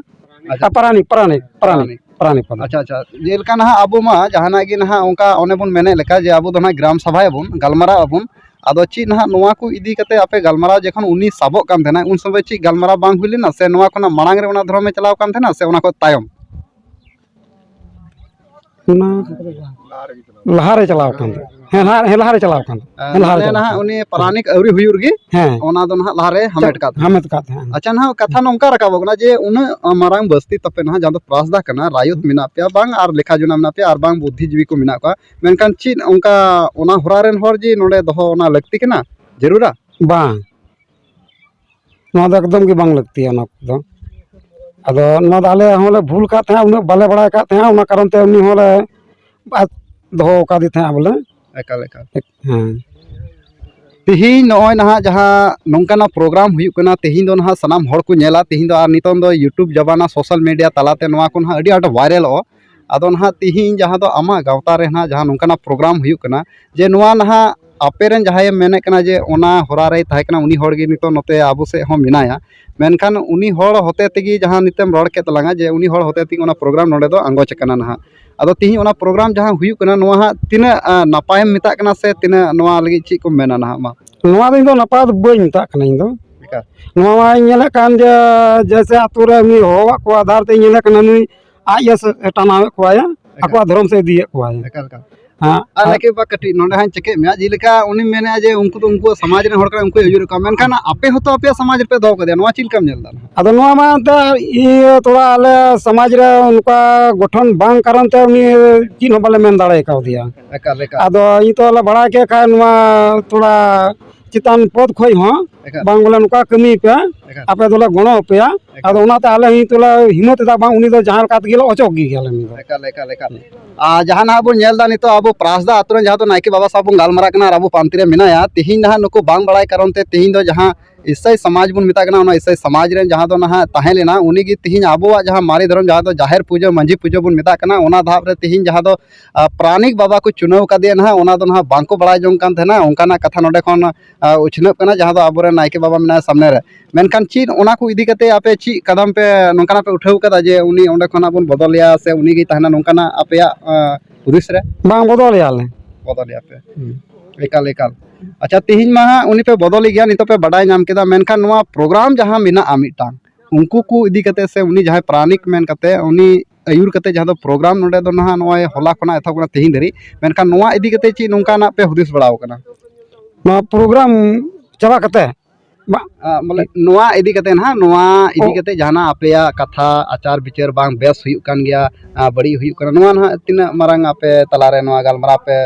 ᱟᱪᱪᱷᱟ᱾ ᱟᱨ ᱯᱟᱨᱟᱱᱤᱠ, ᱯᱟᱨᱟᱱᱤᱠ, ᱯᱟᱨᱟᱱᱤᱠ, ᱯᱟᱨᱟᱱᱤᱠ᱾ ᱯᱟᱨᱟᱱᱤᱠ ᱯᱚᱫᱽ ᱨᱮ᱾ ᱟᱪᱪᱷᱟ, ᱟᱪᱪᱷᱟ᱾ ᱡᱮᱞᱮᱠᱟ ᱱᱟᱦᱟᱜ ᱟᱵᱚ ᱢᱟ ᱡᱟᱦᱟᱱᱟᱜ ᱜᱮ ᱱᱟᱦᱟᱜ ᱚᱱᱠᱟ ᱚᱱᱮ ᱵᱚᱱ ᱢᱮᱱᱮᱫ ᱞᱮᱠᱟ ᱡᱮ ᱟᱵᱚ ᱫᱚ ᱱᱟᱦᱟᱜ ᱜᱨᱟᱢ ᱥᱟᱵᱷᱟᱭᱟᱵᱚᱱ, ᱜᱟᱞᱢᱟᱨᱟᱣ ᱟᱵᱚᱱ, ᱟᱫᱚ ᱪᱮᱫ ᱱᱟᱦᱟᱜ ᱱᱚᱣᱟ ᱠᱚ ᱤᱫᱤ ᱠᱟᱛᱮ ᱟᱯᱮ ᱜᱟᱞᱢᱟᱨᱟᱣ ᱡᱚᱠᱷᱚᱱ ᱩᱱᱤ ᱥᱟᱵᱚᱜ ᱠᱟᱱ ᱛᱟᱦᱮᱱᱟ, ᱩᱱ ᱥᱚᱢᱚᱭ ᱪᱮᱫ ᱜᱟᱞᱢᱟᱨᱟᱣ ᱵᱟᱝ ᱦᱩᱭ ᱞᱮᱱᱟ? ᱥᱮ ᱱᱚᱣᱟ ᱠᱷᱚᱱᱟᱜ ᱢᱟᱲᱟᱝ ᱨᱮ ᱚᱱᱟ ᱫᱷᱚᱨᱚᱢᱮ ᱪᱟᱞᱟᱣ ᱠᱟᱱ ᱛᱟᱦᱮᱱᱟ, ᱥᱮ ᱚᱱᱟ ᱠᱷᱚᱱ ᱛᱟᱭᱚᱢ? ᱚᱱᱟ ᱞᱟᱦᱟᱨᱮ ᱪᱟᱞᱟᱣ ᱠᱟᱱ ᱛᱟᱦᱮᱸᱫ᱾ ᱦᱮᱸ, ᱞᱟᱦᱟ, ᱦᱮᱸ, ᱞᱟᱦᱟᱨᱮ ᱪᱟᱞᱟᱣ ᱠᱟᱱ ᱛᱟᱦᱮᱸᱫ᱾ ᱦᱮᱸ, ᱞᱟᱦᱟᱨᱮ ᱢᱟᱱᱮ ᱪᱟᱞᱟᱣ ᱱᱟᱦᱟᱜ ᱠᱟᱱ ᱩᱱᱤ ᱛᱟᱦᱮᱸᱫ᱾ ᱯᱟᱨᱟᱱᱤᱠ ᱟᱹᱣᱨᱤ ᱦᱩᱭᱩᱜ ᱨᱮᱜᱮ ᱦᱮᱸ᱾ ᱚᱱᱟ ᱫᱚ ᱱᱟᱦᱟᱜ ᱞᱟᱦᱟᱨᱮ ᱦᱟᱢᱮᱴ ᱠᱟᱫ ᱛᱟᱦᱮᱸᱫ᱾ ᱦᱟᱢᱮᱴ ᱠᱟᱫ ᱛᱟᱦᱮᱸᱫ᱾ ᱟᱪᱪᱷᱟ, ᱱᱟᱦᱟᱜ ᱠᱟᱛᱷᱟ ᱱᱚᱝᱠᱟ ᱨᱟᱠᱟᱵᱚᱜ ᱠᱟᱱᱟ ᱡᱮ ᱩᱱᱟᱹᱜ ᱢᱟᱨᱟᱝ ᱵᱟᱥᱛᱤ ᱛᱟᱯᱮ ᱱᱟᱦᱟᱜ, ᱡᱟᱦᱟᱸ ᱫᱚ ᱯᱨᱟᱥᱫᱟ ᱠᱟᱱᱟ, ᱨᱟᱭᱚᱛ ᱦᱩᱸ᱾ ᱢᱮᱱᱟᱜ ᱯᱮᱭᱟ, ᱵᱟᱝ ᱟᱨ ᱞᱮᱠᱷᱟ ᱡᱚᱱᱟ ᱢᱮᱱᱟᱜ ᱯᱮᱭᱟ, ᱟᱨ ᱵᱟᱝ ᱵᱩᱫᱽᱫᱷᱤᱡᱤᱵᱤ ᱠᱚ ᱢᱮᱱᱟᱜ ᱠᱚᱣᱟ, ᱢᱮᱱᱠᱷᱟᱱ ᱪᱮᱫ ᱚᱱᱠᱟ ᱚᱱᱟ ᱦᱚᱨᱟ ᱨᱮᱱ ᱦᱚᱲ ᱡᱮ ᱱᱚᱰᱮ ᱫᱚᱦᱚ ᱚᱱᱟ ᱞᱟᱹᱠᱛᱤ ᱠᱟᱱᱟ, ᱡᱟᱹᱨᱩᱲᱟ? ᱵᱟᱝ᱾ ᱱᱚᱣᱟ ᱫᱚ ᱮᱠᱫᱚᱢ ᱜᱮ ᱵᱟᱝ ᱞᱟᱹᱠᱛᱤᱭᱟ ᱚᱱᱟ ᱠᱚᱫᱚ᱾ ᱟᱫᱚ ᱱᱚᱣᱟ ᱫᱚ ᱟᱞᱮ ᱦᱚᱸᱞᱮ ᱵᱷᱩᱞ ᱠᱟᱫ ᱛᱟᱦᱮᱸᱫ, ᱩᱱᱟᱹᱜ ᱵᱟᱞᱮ ᱵᱟᱲᱟᱭ ᱠᱟᱫ ᱛᱟᱦᱮᱸᱫ, ᱚᱱᱟ ᱠᱟᱨᱚᱱ ᱛᱮ ᱩᱱᱤ ᱦᱚᱸᱞᱮ ᱫᱚᱦᱚ ᱟᱠᱟᱫᱮ ᱛᱟᱦᱮᱸᱫ ᱵᱚᱞᱮ᱾ ᱮᱠᱟᱞ, ᱮᱠᱟᱞ᱾ ᱦᱮᱸ᱾ ᱛᱤᱦᱤᱧ ᱱᱚᱜᱼᱚᱭ ᱱᱟᱦᱟᱜ ᱡᱟᱦᱟᱸ ᱱᱚᱝᱠᱟᱱᱟᱜ ᱯᱨᱳᱜᱨᱟᱢ ᱦᱩᱭᱩᱜ ᱠᱟᱱᱟ, ᱛᱤᱦᱤᱧ ᱫᱚ ᱱᱟᱦᱟᱜ ᱥᱟᱱᱟᱢ ᱦᱚᱲ ᱠᱚ ᱧᱮᱞᱟ᱾ ᱛᱤᱦᱤᱧ ᱫᱚ ᱟᱨ ᱱᱤᱛᱚᱝ ᱫᱚ YouTube ᱡᱟᱢᱟᱱᱟ, ᱥᱳᱥᱟᱞ ᱢᱤᱰᱤᱭᱟ ᱛᱟᱞᱟᱛᱮ ᱱᱚᱣᱟ ᱠᱚ ᱱᱟᱦᱟᱜ ᱟᱹᱰᱤ ᱟᱸᱴ ᱵᱷᱟᱭᱨᱟᱞᱚᱜᱼᱟ᱾ ᱟᱫᱚ ᱱᱟᱦᱟᱜ ᱛᱤᱦᱤᱧ ᱡᱟᱦᱟᱸ ᱫᱚ ᱟᱢᱟᱜ ᱜᱟᱶᱛᱟ ᱨᱮ ᱱᱟᱦᱟᱜ ᱡᱟᱦᱟᱸ ᱱᱚᱝᱠᱟᱱᱟᱜ ᱯᱨᱳᱜᱨᱟᱢ ᱦᱩᱭᱩᱜ ᱠᱟᱱᱟ, ᱡᱮ ᱱᱚᱣᱟ ᱱᱟᱦᱟᱜ ᱟᱯᱮ ᱨᱮᱱ ᱡᱟᱦᱟᱸᱭᱮ ᱢᱮᱱᱮᱫ ᱠᱟᱱᱟ ᱡᱮ ᱚᱱᱟ ᱦᱚᱨᱟ ᱨᱮᱭ ᱛᱟᱦᱮᱸ ᱠᱟᱱᱟ, ᱩᱱᱤ ᱦᱚᱲ ᱜᱮ ᱱᱤᱛᱚᱜ ᱱᱚᱛᱮ ᱟᱵᱚ ᱥᱮᱫ ᱦᱚᱸ ᱢᱮᱱᱟᱭᱟ, ᱢᱮᱱᱠᱷᱟᱱ ᱩᱱᱤ ᱦᱚᱲ ᱦᱚᱛᱮ ᱛᱮᱜᱮ ᱡᱟᱦᱟᱸ ᱱᱤᱛᱮᱢ ᱨᱚᱲ ᱠᱮᱫ ᱛᱟᱞᱟᱝᱟ, ᱡᱮ ᱩᱱᱤ ᱦᱚᱲ ᱦᱚᱛᱮ ᱛᱮᱜᱮ ᱚᱱᱟ ᱯᱨᱳᱜᱨᱟᱢ ᱱᱚᱰᱮ ᱫᱚ ᱟᱸᱜᱚᱪ ᱟᱠᱟᱱᱟ ᱱᱟᱦᱟᱜ᱾ ᱟᱫᱚ ᱛᱤᱦᱤᱧ ᱚᱱᱟ ᱯᱨᱳᱜᱨᱟᱢ ᱡᱟᱦᱟᱸ ᱦᱩᱭᱩᱜ ᱠᱟᱱᱟ, ᱱᱚᱣᱟ ᱦᱟᱸᱜ ᱛᱤᱱᱟᱹᱜ, ᱟ, ᱱᱟᱯᱟᱭᱮᱢ ᱢᱮᱛᱟᱜ ᱠᱟᱱᱟ ᱥᱮ ᱛᱤᱱᱟᱹᱜ, ᱱᱚᱣᱟ ᱞᱟᱹᱜᱤᱫ ᱪᱮᱫ ᱠᱚᱢ ᱢᱮᱱᱟ ᱱᱟᱦᱟᱜ ᱢᱟ? ᱱᱚᱣᱟ ᱫᱚ ᱤᱧ ᱫᱚ ᱱᱟᱯᱟᱭ ᱫᱚ ᱵᱟᱹᱧ ᱢᱮᱛᱟᱜ ᱠᱟᱱᱟ ᱤᱧ ᱫᱚ᱾ ᱮᱠᱟᱞ᱾ ᱱᱚᱣᱟ ᱢᱟᱧ ᱧᱮᱞᱮᱫ ᱠᱟᱱ ᱡᱮ, ᱡᱮᱭᱥᱮ ᱟᱛᱳ ᱨᱮ ᱩᱱᱤ ᱦᱚᱦᱚᱣᱟᱫ ᱠᱚᱣᱟ, ᱟᱫᱷᱟᱨ ᱛᱮᱧ ᱧᱮᱞᱮᱫ ᱠᱟᱱᱟ ᱱᱩᱭ ᱟᱡ ᱮ ᱥᱮ-, ᱴᱟᱱᱟᱣᱮᱫ ᱠᱚᱣᱟᱭᱟ, ᱮᱠᱟᱞ᱾ ᱟᱠᱚᱣᱟᱜ ᱫᱷᱚᱨᱚᱢ ᱥᱮᱫ ᱤᱫᱤᱭᱮᱫ ᱠᱚᱣᱟᱭ᱾ ᱮᱠᱟᱞ, ᱮᱠᱟᱞ᱾ ᱦᱮᱸ, ᱟᱨ ᱟᱨ ᱱᱟᱭᱠᱮ ᱵᱟᱵᱟ, ᱠᱟᱹᱴᱤᱡ ᱱᱚᱰᱮ ᱦᱟᱸᱜ ᱪᱮᱠᱮᱫ ᱢᱮᱭᱟ, ᱡᱮᱞᱮᱠᱟ ᱩᱱᱤ ᱢᱮᱱᱮᱫᱼᱟ ᱡᱮ ᱩᱱᱠᱩ ᱫᱚ ᱩᱱᱠᱩᱣᱟᱜ ᱥᱚᱢᱟᱡᱽ ᱨᱮᱱ ᱦᱚᱲ ᱠᱟᱱᱟ, ᱩᱱᱠᱩᱭ ᱟᱹᱭᱩᱨᱮᱫ ᱠᱚᱣᱟ, ᱢᱮᱱᱠᱷᱟᱱ ᱟᱯᱮ ᱦᱚᱸᱛᱚ ᱟᱯᱮᱭᱟᱜ ᱥᱚᱢᱟᱡᱽ ᱨᱮᱯᱮ ᱫᱚᱦᱚ ᱠᱟᱫᱮᱭᱟ, ᱱᱚᱣᱟ ᱪᱮᱫ ᱞᱮᱠᱟᱢ ᱧᱮᱞ ᱮᱫᱟ? ᱟᱫᱚ ᱱᱚᱣᱟ ᱢᱟ ᱮᱱᱛᱮ ᱤᱭᱟᱹ ᱛᱷᱚᱲᱟ ᱟᱞᱮ ᱥᱚᱢᱟᱡᱽ ᱨᱮ ᱚᱱᱠᱟ ᱜᱚᱴᱷᱚᱱ ᱵᱟᱝ ᱠᱟᱨᱚᱱ ᱛᱮ ᱩᱱᱤ ᱪᱮᱫ ᱦᱚᱸ ᱵᱟᱞᱮ ᱢᱮᱱ ᱫᱟᱲᱮ ᱠᱟᱣᱫᱮᱭᱟ᱾ ᱮᱠᱟᱞ, ᱮᱠᱟᱞ᱾ ᱟᱫᱚ ᱱᱤᱛᱚᱜ ᱞᱮ ᱵᱟᱲᱟᱭ ᱠᱮᱫ ᱠᱷᱟᱱ ᱱᱚᱣᱟ ᱛᱷᱚᱲᱟ ᱪᱮᱛᱟᱱ ᱯᱚᱫᱽ ᱠᱷᱚᱡ ᱦᱚᱸ ᱮᱠᱟᱞ᱾ ᱵᱟᱝ ᱵᱚᱞᱮ ᱱᱚᱝᱠᱟ ᱠᱟᱹᱢᱤ ᱯᱮ, ᱮᱠᱟᱞ᱾ ᱟᱯᱮ ᱫᱚᱞᱮ ᱜᱚᱲᱚ ᱟᱯᱮᱭᱟ᱾ ᱮᱠᱟᱞ᱾ ᱟᱫᱚ ᱚᱱᱟᱛᱮ ᱟᱞᱮ ᱱᱤᱛᱚᱜ ᱞᱮ ᱦᱤᱢᱢᱚᱛ ᱮᱫᱟ, ᱵᱟᱝ ᱩᱱᱤ ᱫᱚ ᱡᱟᱦᱟᱸ ᱞᱮᱠᱟ ᱛᱮᱜᱮ ᱞᱮ ᱚᱪᱚᱜ ᱜᱮ ᱜᱮᱭᱟᱞᱮ ᱩᱱᱤ ᱫᱚ᱾ ᱮᱠᱟᱞ, ᱮᱠᱟᱞ, ᱮᱠᱟᱞ᱾ ᱟᱨ ᱡᱟᱦᱟᱸ ᱱᱟᱦᱟᱜ ᱵᱚᱱ ᱧᱮᱞ ᱮᱫᱟ ᱱᱤᱛᱚᱜ ᱟᱵᱚ ᱯᱨᱟᱥᱫᱟ ᱟᱹᱛᱩ ᱨᱮᱱ ᱡᱟᱦᱟᱸ ᱫᱚ ᱱᱟᱭᱠᱮ ᱵᱟᱵᱟ ᱥᱟᱶ ᱵᱚᱱ ᱜᱟᱞᱢᱟᱨᱟᱜ ᱠᱟᱱᱟ ᱟᱨ ᱟᱵᱚ ᱯᱟᱱᱛᱮ ᱨᱮ ᱢᱮᱱᱟᱭᱟ, ᱛᱤᱦᱤᱧ ᱱᱟᱦᱟᱜ ᱱᱩᱠᱩ ᱵᱟᱝ ᱵᱟᱲᱟᱭ ᱠᱟᱨᱚᱱ ᱛᱮ ᱛᱤᱦᱤᱧ ᱫᱚ ᱡᱟᱦᱟᱸ ᱤᱥᱟᱹᱭ ᱥᱚᱢᱟᱡᱽ ᱵᱚᱱ ᱢᱮᱛᱟᱜ ᱠᱟᱱᱟ, ᱚᱱᱟ ᱤᱥᱟᱹᱭ ᱥᱚᱢᱟᱡᱽ ᱨᱮᱱ ᱡᱟᱦᱟᱸ ᱫᱚ ᱱᱟᱦᱟᱜ ᱛᱟᱦᱮᱸ ᱞᱮᱱᱟ, ᱩᱱᱤ ᱜᱮ ᱛᱤᱦᱤᱧ ᱟᱵᱚᱣᱟᱜ ᱡᱟᱦᱟᱸ ᱢᱟᱨᱮ ᱫᱷᱚᱨᱚᱢ, ᱡᱟᱦᱟᱸ ᱫᱚ ᱡᱟᱦᱮᱨ ᱯᱩᱡᱟᱹ, ᱢᱟᱹᱡᱷᱤ ᱯᱩᱡᱟᱹ ᱵᱚᱱ ᱢᱮᱛᱟᱜ ᱠᱟᱱᱟ, ᱚᱱᱟ ᱫᱷᱟᱯ ᱨᱮ ᱛᱤᱦᱤᱧ ᱡᱟᱦᱟᱸ ᱫᱚ, ᱟ, ᱯᱟᱨᱟᱱᱤᱠ ᱵᱟᱵᱟ ᱠᱚ ᱪᱩᱱᱟᱹᱣ ᱠᱟᱫᱮᱭᱟ ᱱᱟᱦᱟᱜ, ᱚᱱᱟ ᱫᱚ ᱱᱟᱦᱟᱜ ᱵᱟᱝ ᱠᱚ ᱵᱟᱲᱟᱭ ᱡᱚᱝ ᱠᱟᱱ ᱛᱟᱦᱮᱱᱟ᱾ ᱚᱱᱠᱟᱱᱟᱜ ᱠᱟᱛᱷᱟ ᱱᱚᱰᱮ ᱠᱷᱚᱱ, ᱟ, ᱩᱪᱷᱱᱟᱹᱜ ᱠᱟᱱᱟ, ᱡᱟᱦᱟᱸ ᱫᱚ ᱟᱵᱚᱨᱮᱱ ᱱᱟᱭᱠᱮ ᱵᱟᱵᱟ ᱢᱮᱱᱟᱭᱟ ᱥᱟᱢᱱᱮ ᱨᱮ᱾ ᱢᱮᱱᱠᱷᱟᱱ ᱪᱮᱫ ᱚᱱᱟ ᱠᱚ ᱤᱫᱤ ᱠᱟᱛᱮ ᱟᱯᱮ ᱪᱮᱫ ᱠᱟᱫᱟᱢ ᱯᱮ ᱱᱚᱝᱠᱟᱱᱟᱜ ᱯᱮ ᱩᱴᱷᱟᱹᱣ ᱠᱟᱫᱟ ᱡᱮ ᱩᱱᱤ ᱚᱸᱰᱮ ᱠᱷᱚᱱᱟᱜ ᱵᱚᱱ ᱵᱚᱫᱚᱞᱮᱭᱟ ᱥᱮ ᱩᱱᱤ ᱜᱮᱭ ᱛᱟᱦᱮᱱᱟ, ᱱᱚᱝᱠᱟᱱᱟᱜ ᱟᱯᱮᱭᱟᱜ, ᱟ, ᱦᱩᱫᱤᱥ ᱨᱮ? ᱵᱟᱝ, ᱵᱚᱫᱚᱞᱮᱭᱟᱞᱮ᱾ ᱵᱚᱫᱚᱞᱮᱭᱟ ᱯᱮ᱾ ᱦᱩᱸ᱾ ᱮᱠᱟᱞ, ᱮᱠᱟᱞ᱾ ᱟᱪᱪᱷᱟ, ᱛᱤᱦᱤᱧ ᱢᱟ ᱦᱟᱸᱜ ᱩᱱᱤ ᱯᱮ ᱵᱚᱫᱚᱞᱮ ᱜᱮᱭᱟ, ᱱᱤᱛᱚᱜ ᱯᱮ ᱵᱟᱰᱟᱭ ᱧᱟᱢ ᱠᱮᱫᱟ, ᱢᱮᱱᱠᱷᱟᱱ ᱱᱚᱣᱟ ᱯᱨᱳᱜᱨᱟᱢ ᱡᱟᱦᱟᱸ ᱢᱮᱱᱟᱜᱼᱟ ᱢᱤᱫᱴᱟᱝ, ᱩᱱᱠᱩ ᱠᱚ ᱤᱫᱤ ᱠᱟᱛᱮ ᱥᱮ ᱩᱱᱤ ᱡᱟᱦᱟᱸᱭ ᱯᱟᱨᱟᱱᱤᱠ ᱢᱮᱱ ᱠᱟᱛᱮ ᱩᱱᱤ ᱟᱹᱭᱩᱨ ᱠᱟᱛᱮ ᱡᱟᱦᱟᱸ ᱫᱚ ᱯᱨᱳᱜᱨᱟᱢ ᱱᱚᱰᱮ ᱫᱚ ᱱᱟᱦᱟᱜ ᱱᱚᱜᱼᱚᱭ ᱦᱚᱞᱟ ᱠᱷᱚᱱᱟᱜ ᱮᱛᱚᱦᱚᱵ ᱠᱟᱱᱟ ᱛᱤᱦᱤᱧ ᱫᱷᱟᱹᱨᱤᱡ, ᱢᱮᱱᱠᱷᱟᱱ ᱱᱚᱣᱟ ᱤᱫᱤ ᱠᱟᱛᱮ ᱪᱮᱫ ᱱᱚᱝᱠᱟᱱᱟᱜ ᱯᱮ ᱦᱩᱫᱤᱥ ᱵᱟᱲᱟᱣ ᱠᱟᱱᱟ? ᱱᱚᱣᱟ ᱯᱨᱳᱜᱨᱟᱢ ᱪᱟᱵᱟ ᱠᱟᱛᱮ? ᱵᱟ- ᱟ, ᱵᱚᱞᱮ ᱱᱚᱣᱟ ᱤᱫᱤ ᱠᱟᱛᱮ ᱱᱟᱦᱟᱜ, ᱱᱚᱣᱟ ᱤᱫᱤ ᱚ᱾ ᱠᱟᱛᱮ ᱡᱟᱦᱟᱱᱟᱜ ᱟᱯᱮᱭᱟᱜ ᱠᱟᱛᱷᱟ, ᱟᱪᱟᱨ ᱵᱤᱪᱟᱹᱨ ᱵᱟᱝ ᱵᱮᱥ ᱦᱩᱭᱩᱜ ᱠᱟᱱ ᱜᱮᱭᱟ, ᱟ, ᱵᱟᱹᱲᱤᱡ ᱦᱩᱭᱩᱜ ᱠᱟᱱᱟ, ᱱᱚᱣᱟ ᱱᱟᱦᱟᱜ ᱛᱤᱱᱟᱹᱜ ᱢᱟᱨᱟᱝ ᱟᱯᱮ ᱛᱟᱞᱟᱨᱮ ᱱᱚᱣᱟ ᱜᱟᱞᱢᱟᱨᱟᱣ ᱯᱮ?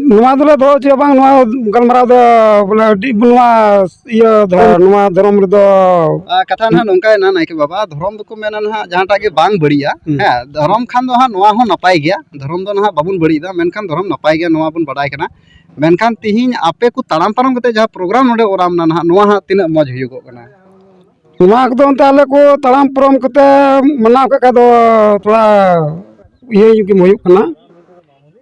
ᱱᱚᱣᱟ ᱫᱚᱞᱮ ᱫᱚᱦᱚ ᱦᱚᱪᱚᱭᱟ ᱵᱟᱝ, ᱱᱚᱣᱟ ᱜᱟᱞᱢᱟᱨᱟᱣ ᱫᱚ ᱵᱚᱞᱮ ᱟᱹᱰᱤ ᱱᱚᱣᱟ ᱤᱭᱟᱹ ᱫᱷᱚᱨᱚᱢ, ᱱᱚᱣᱟ ᱫᱷᱚᱨᱚᱢ ᱨᱮᱫᱚ᱾ ᱟᱨ ᱠᱟᱛᱷᱟ ᱱᱟᱦᱟᱜ ᱱᱚᱝᱠᱟᱭᱮᱱᱟ, ᱱᱟᱭᱠᱮ ᱵᱟᱵᱟ, ᱫᱷᱚᱨᱚᱢ ᱫᱚᱠᱚ ᱢᱮᱱᱟ ᱱᱟᱦᱟᱜ ᱡᱟᱦᱟᱸᱴᱟᱜ ᱜᱮ ᱵᱟᱝ ᱵᱟᱹᱲᱤᱡᱼᱟ᱾ ᱦᱩᱸ᱾ ᱦᱮᱸ, ᱫᱷᱚᱨᱚᱢ ᱠᱷᱟᱱ ᱫᱚ ᱦᱟᱸᱜ ᱱᱚᱣᱟ ᱦᱚᱸ ᱱᱟᱯᱟᱭ ᱜᱮᱭᱟ, ᱫᱷᱚᱨᱚᱢ ᱫᱚ ᱱᱟᱦᱟᱜ ᱵᱟᱵᱚᱱ ᱵᱟᱹᱲᱤᱡ ᱮᱫᱟ, ᱢᱮᱱᱠᱷᱟᱱ ᱫᱷᱚᱨᱚᱢ ᱱᱟᱯᱟᱭ ᱜᱮᱭᱟ, ᱱᱚᱣᱟ ᱵᱚᱱ ᱵᱟᱰᱟᱭ ᱠᱟᱱᱟ᱾ ᱢᱮᱱᱠᱷᱟᱱ ᱛᱤᱦᱤᱧ ᱟᱯᱮ ᱠᱚ ᱛᱟᱲᱟᱢ ᱯᱟᱨᱚᱢ ᱠᱟᱛᱮ ᱡᱟᱦᱟᱸ ᱯᱨᱳᱜᱨᱟᱢ ᱱᱚᱰᱮ ᱚᱨᱟᱢ ᱮᱱᱟ ᱱᱟᱦᱟᱜ, ᱱᱚᱣᱟ ᱦᱟᱸᱜ ᱛᱤᱱᱟᱹᱜ ᱢᱚᱡᱽ ᱦᱩᱭᱩᱜᱚᱜ ᱠᱟᱱᱟ? ᱱᱚᱣᱟ ᱠᱚᱫᱚ ᱚᱱᱛᱮ ᱟᱞᱮ ᱠᱚ ᱛᱟᱲᱟᱢ ᱯᱟᱨᱚᱢ ᱠᱟᱛᱮ ᱢᱟᱱᱟᱣ ᱠᱟᱜ ᱠᱷᱟᱡ ᱫᱚ ᱛᱷᱚᱲᱟ ᱤᱭᱟᱹ ᱧᱚᱜ ᱜᱮ ᱦᱩᱭᱩᱜ ᱠᱟᱱᱟ,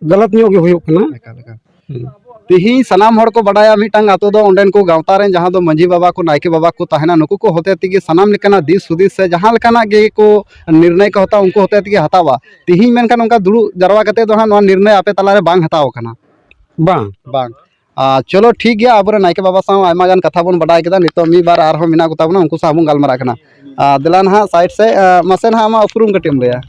ᱜᱟᱞᱟᱛ ᱧᱚᱜ ᱜᱮ ᱦᱩᱭᱩᱜ ᱠᱟᱱᱟ᱾ ᱮᱠᱟᱞ, ᱮᱠᱟᱞ᱾ ᱦᱩᱸ᱾ ᱛᱤᱦᱤᱧ ᱥᱟᱱᱟᱢ ᱦᱚᱲ ᱠᱚ ᱵᱟᱰᱟᱭᱟ, ᱢᱤᱫᱴᱟᱝ ᱟᱛᱳ ᱫᱚ ᱚᱸᱰᱮᱱ ᱠᱚ ᱜᱟᱶᱛᱟ ᱨᱮᱱ ᱡᱟᱦᱟᱸ ᱫᱚ ᱢᱟᱹᱡᱷᱤ ᱵᱟᱵᱟ ᱠᱚ, ᱱᱟᱭᱠᱮ ᱵᱟᱵᱟ ᱠᱚ ᱛᱟᱦᱮᱱᱟ, ᱱᱩᱠᱩ ᱠᱚ ᱦᱚᱛᱮ ᱛᱮᱜᱮ ᱥᱟᱱᱟᱢ ᱞᱮᱠᱟᱱᱟᱜ ᱫᱤᱥ ᱦᱩᱫᱤᱥ ᱥᱮ ᱡᱟᱦᱟᱸ ᱞᱮᱠᱟᱱᱟᱜ ᱜᱮ ᱠᱚ ᱱᱤᱨᱱᱚᱭ ᱠᱚ ᱦᱟᱛᱟᱣᱟ, ᱩᱱᱠᱩ ᱦᱚᱛᱮ ᱛᱮᱜᱮ ᱦᱟᱛᱟᱣᱟ᱾ ᱛᱤᱦᱤᱧ ᱢᱮᱱᱠᱷᱟᱱ ᱚᱱᱠᱟ ᱫᱩᱲᱩᱵ ᱡᱟᱨᱣᱟ ᱠᱟᱛᱮ ᱫᱚ ᱦᱟᱸᱜ ᱱᱚᱣᱟ ᱱᱤᱨᱱᱚᱭ ᱟᱯᱮ ᱛᱟᱞᱟᱨᱮ ᱵᱟᱝ ᱦᱟᱛᱟᱣ ᱟᱠᱟᱱᱟ᱾ ᱵᱟᱝ᱾ ᱵᱟᱝ᱾ ᱟᱨ ᱪᱚᱞᱚ ᱴᱷᱤᱠ ᱜᱮᱭᱟ, ᱟᱵᱚᱨᱮᱱ ᱱᱟᱭᱠᱮ ᱵᱟᱵᱟ ᱥᱟᱶ ᱟᱭᱢᱟ ᱜᱟᱱ ᱠᱟᱛᱷᱟ ᱵᱚᱱ ᱵᱟᱰᱟᱭ ᱠᱮᱫᱟ᱾ ᱱᱤᱛᱚᱜ ᱢᱤᱫ ᱵᱟᱨ ᱟᱨᱦᱚᱸ ᱢᱮᱱᱟᱜ ᱠᱚᱛᱟ ᱵᱚᱱᱟ, ᱩᱱᱠᱩ ᱥᱟᱶ ᱵᱚᱱ ᱜᱟᱞᱢᱟᱨᱟᱜ ᱠᱟᱱᱟ᱾ ᱟᱨ ᱫᱮᱞᱟ ᱱᱟᱦᱟᱜ ᱥᱟᱭᱤᱰ ᱥᱮᱫ, ᱟᱨ ᱢᱟᱥᱮ ᱱᱟᱦᱟᱜ ᱟᱢᱟᱜ ᱩᱯᱨᱩᱢ ᱠᱟᱹᱴᱤᱡ ᱮᱢ ᱞᱟᱹᱭᱟ᱾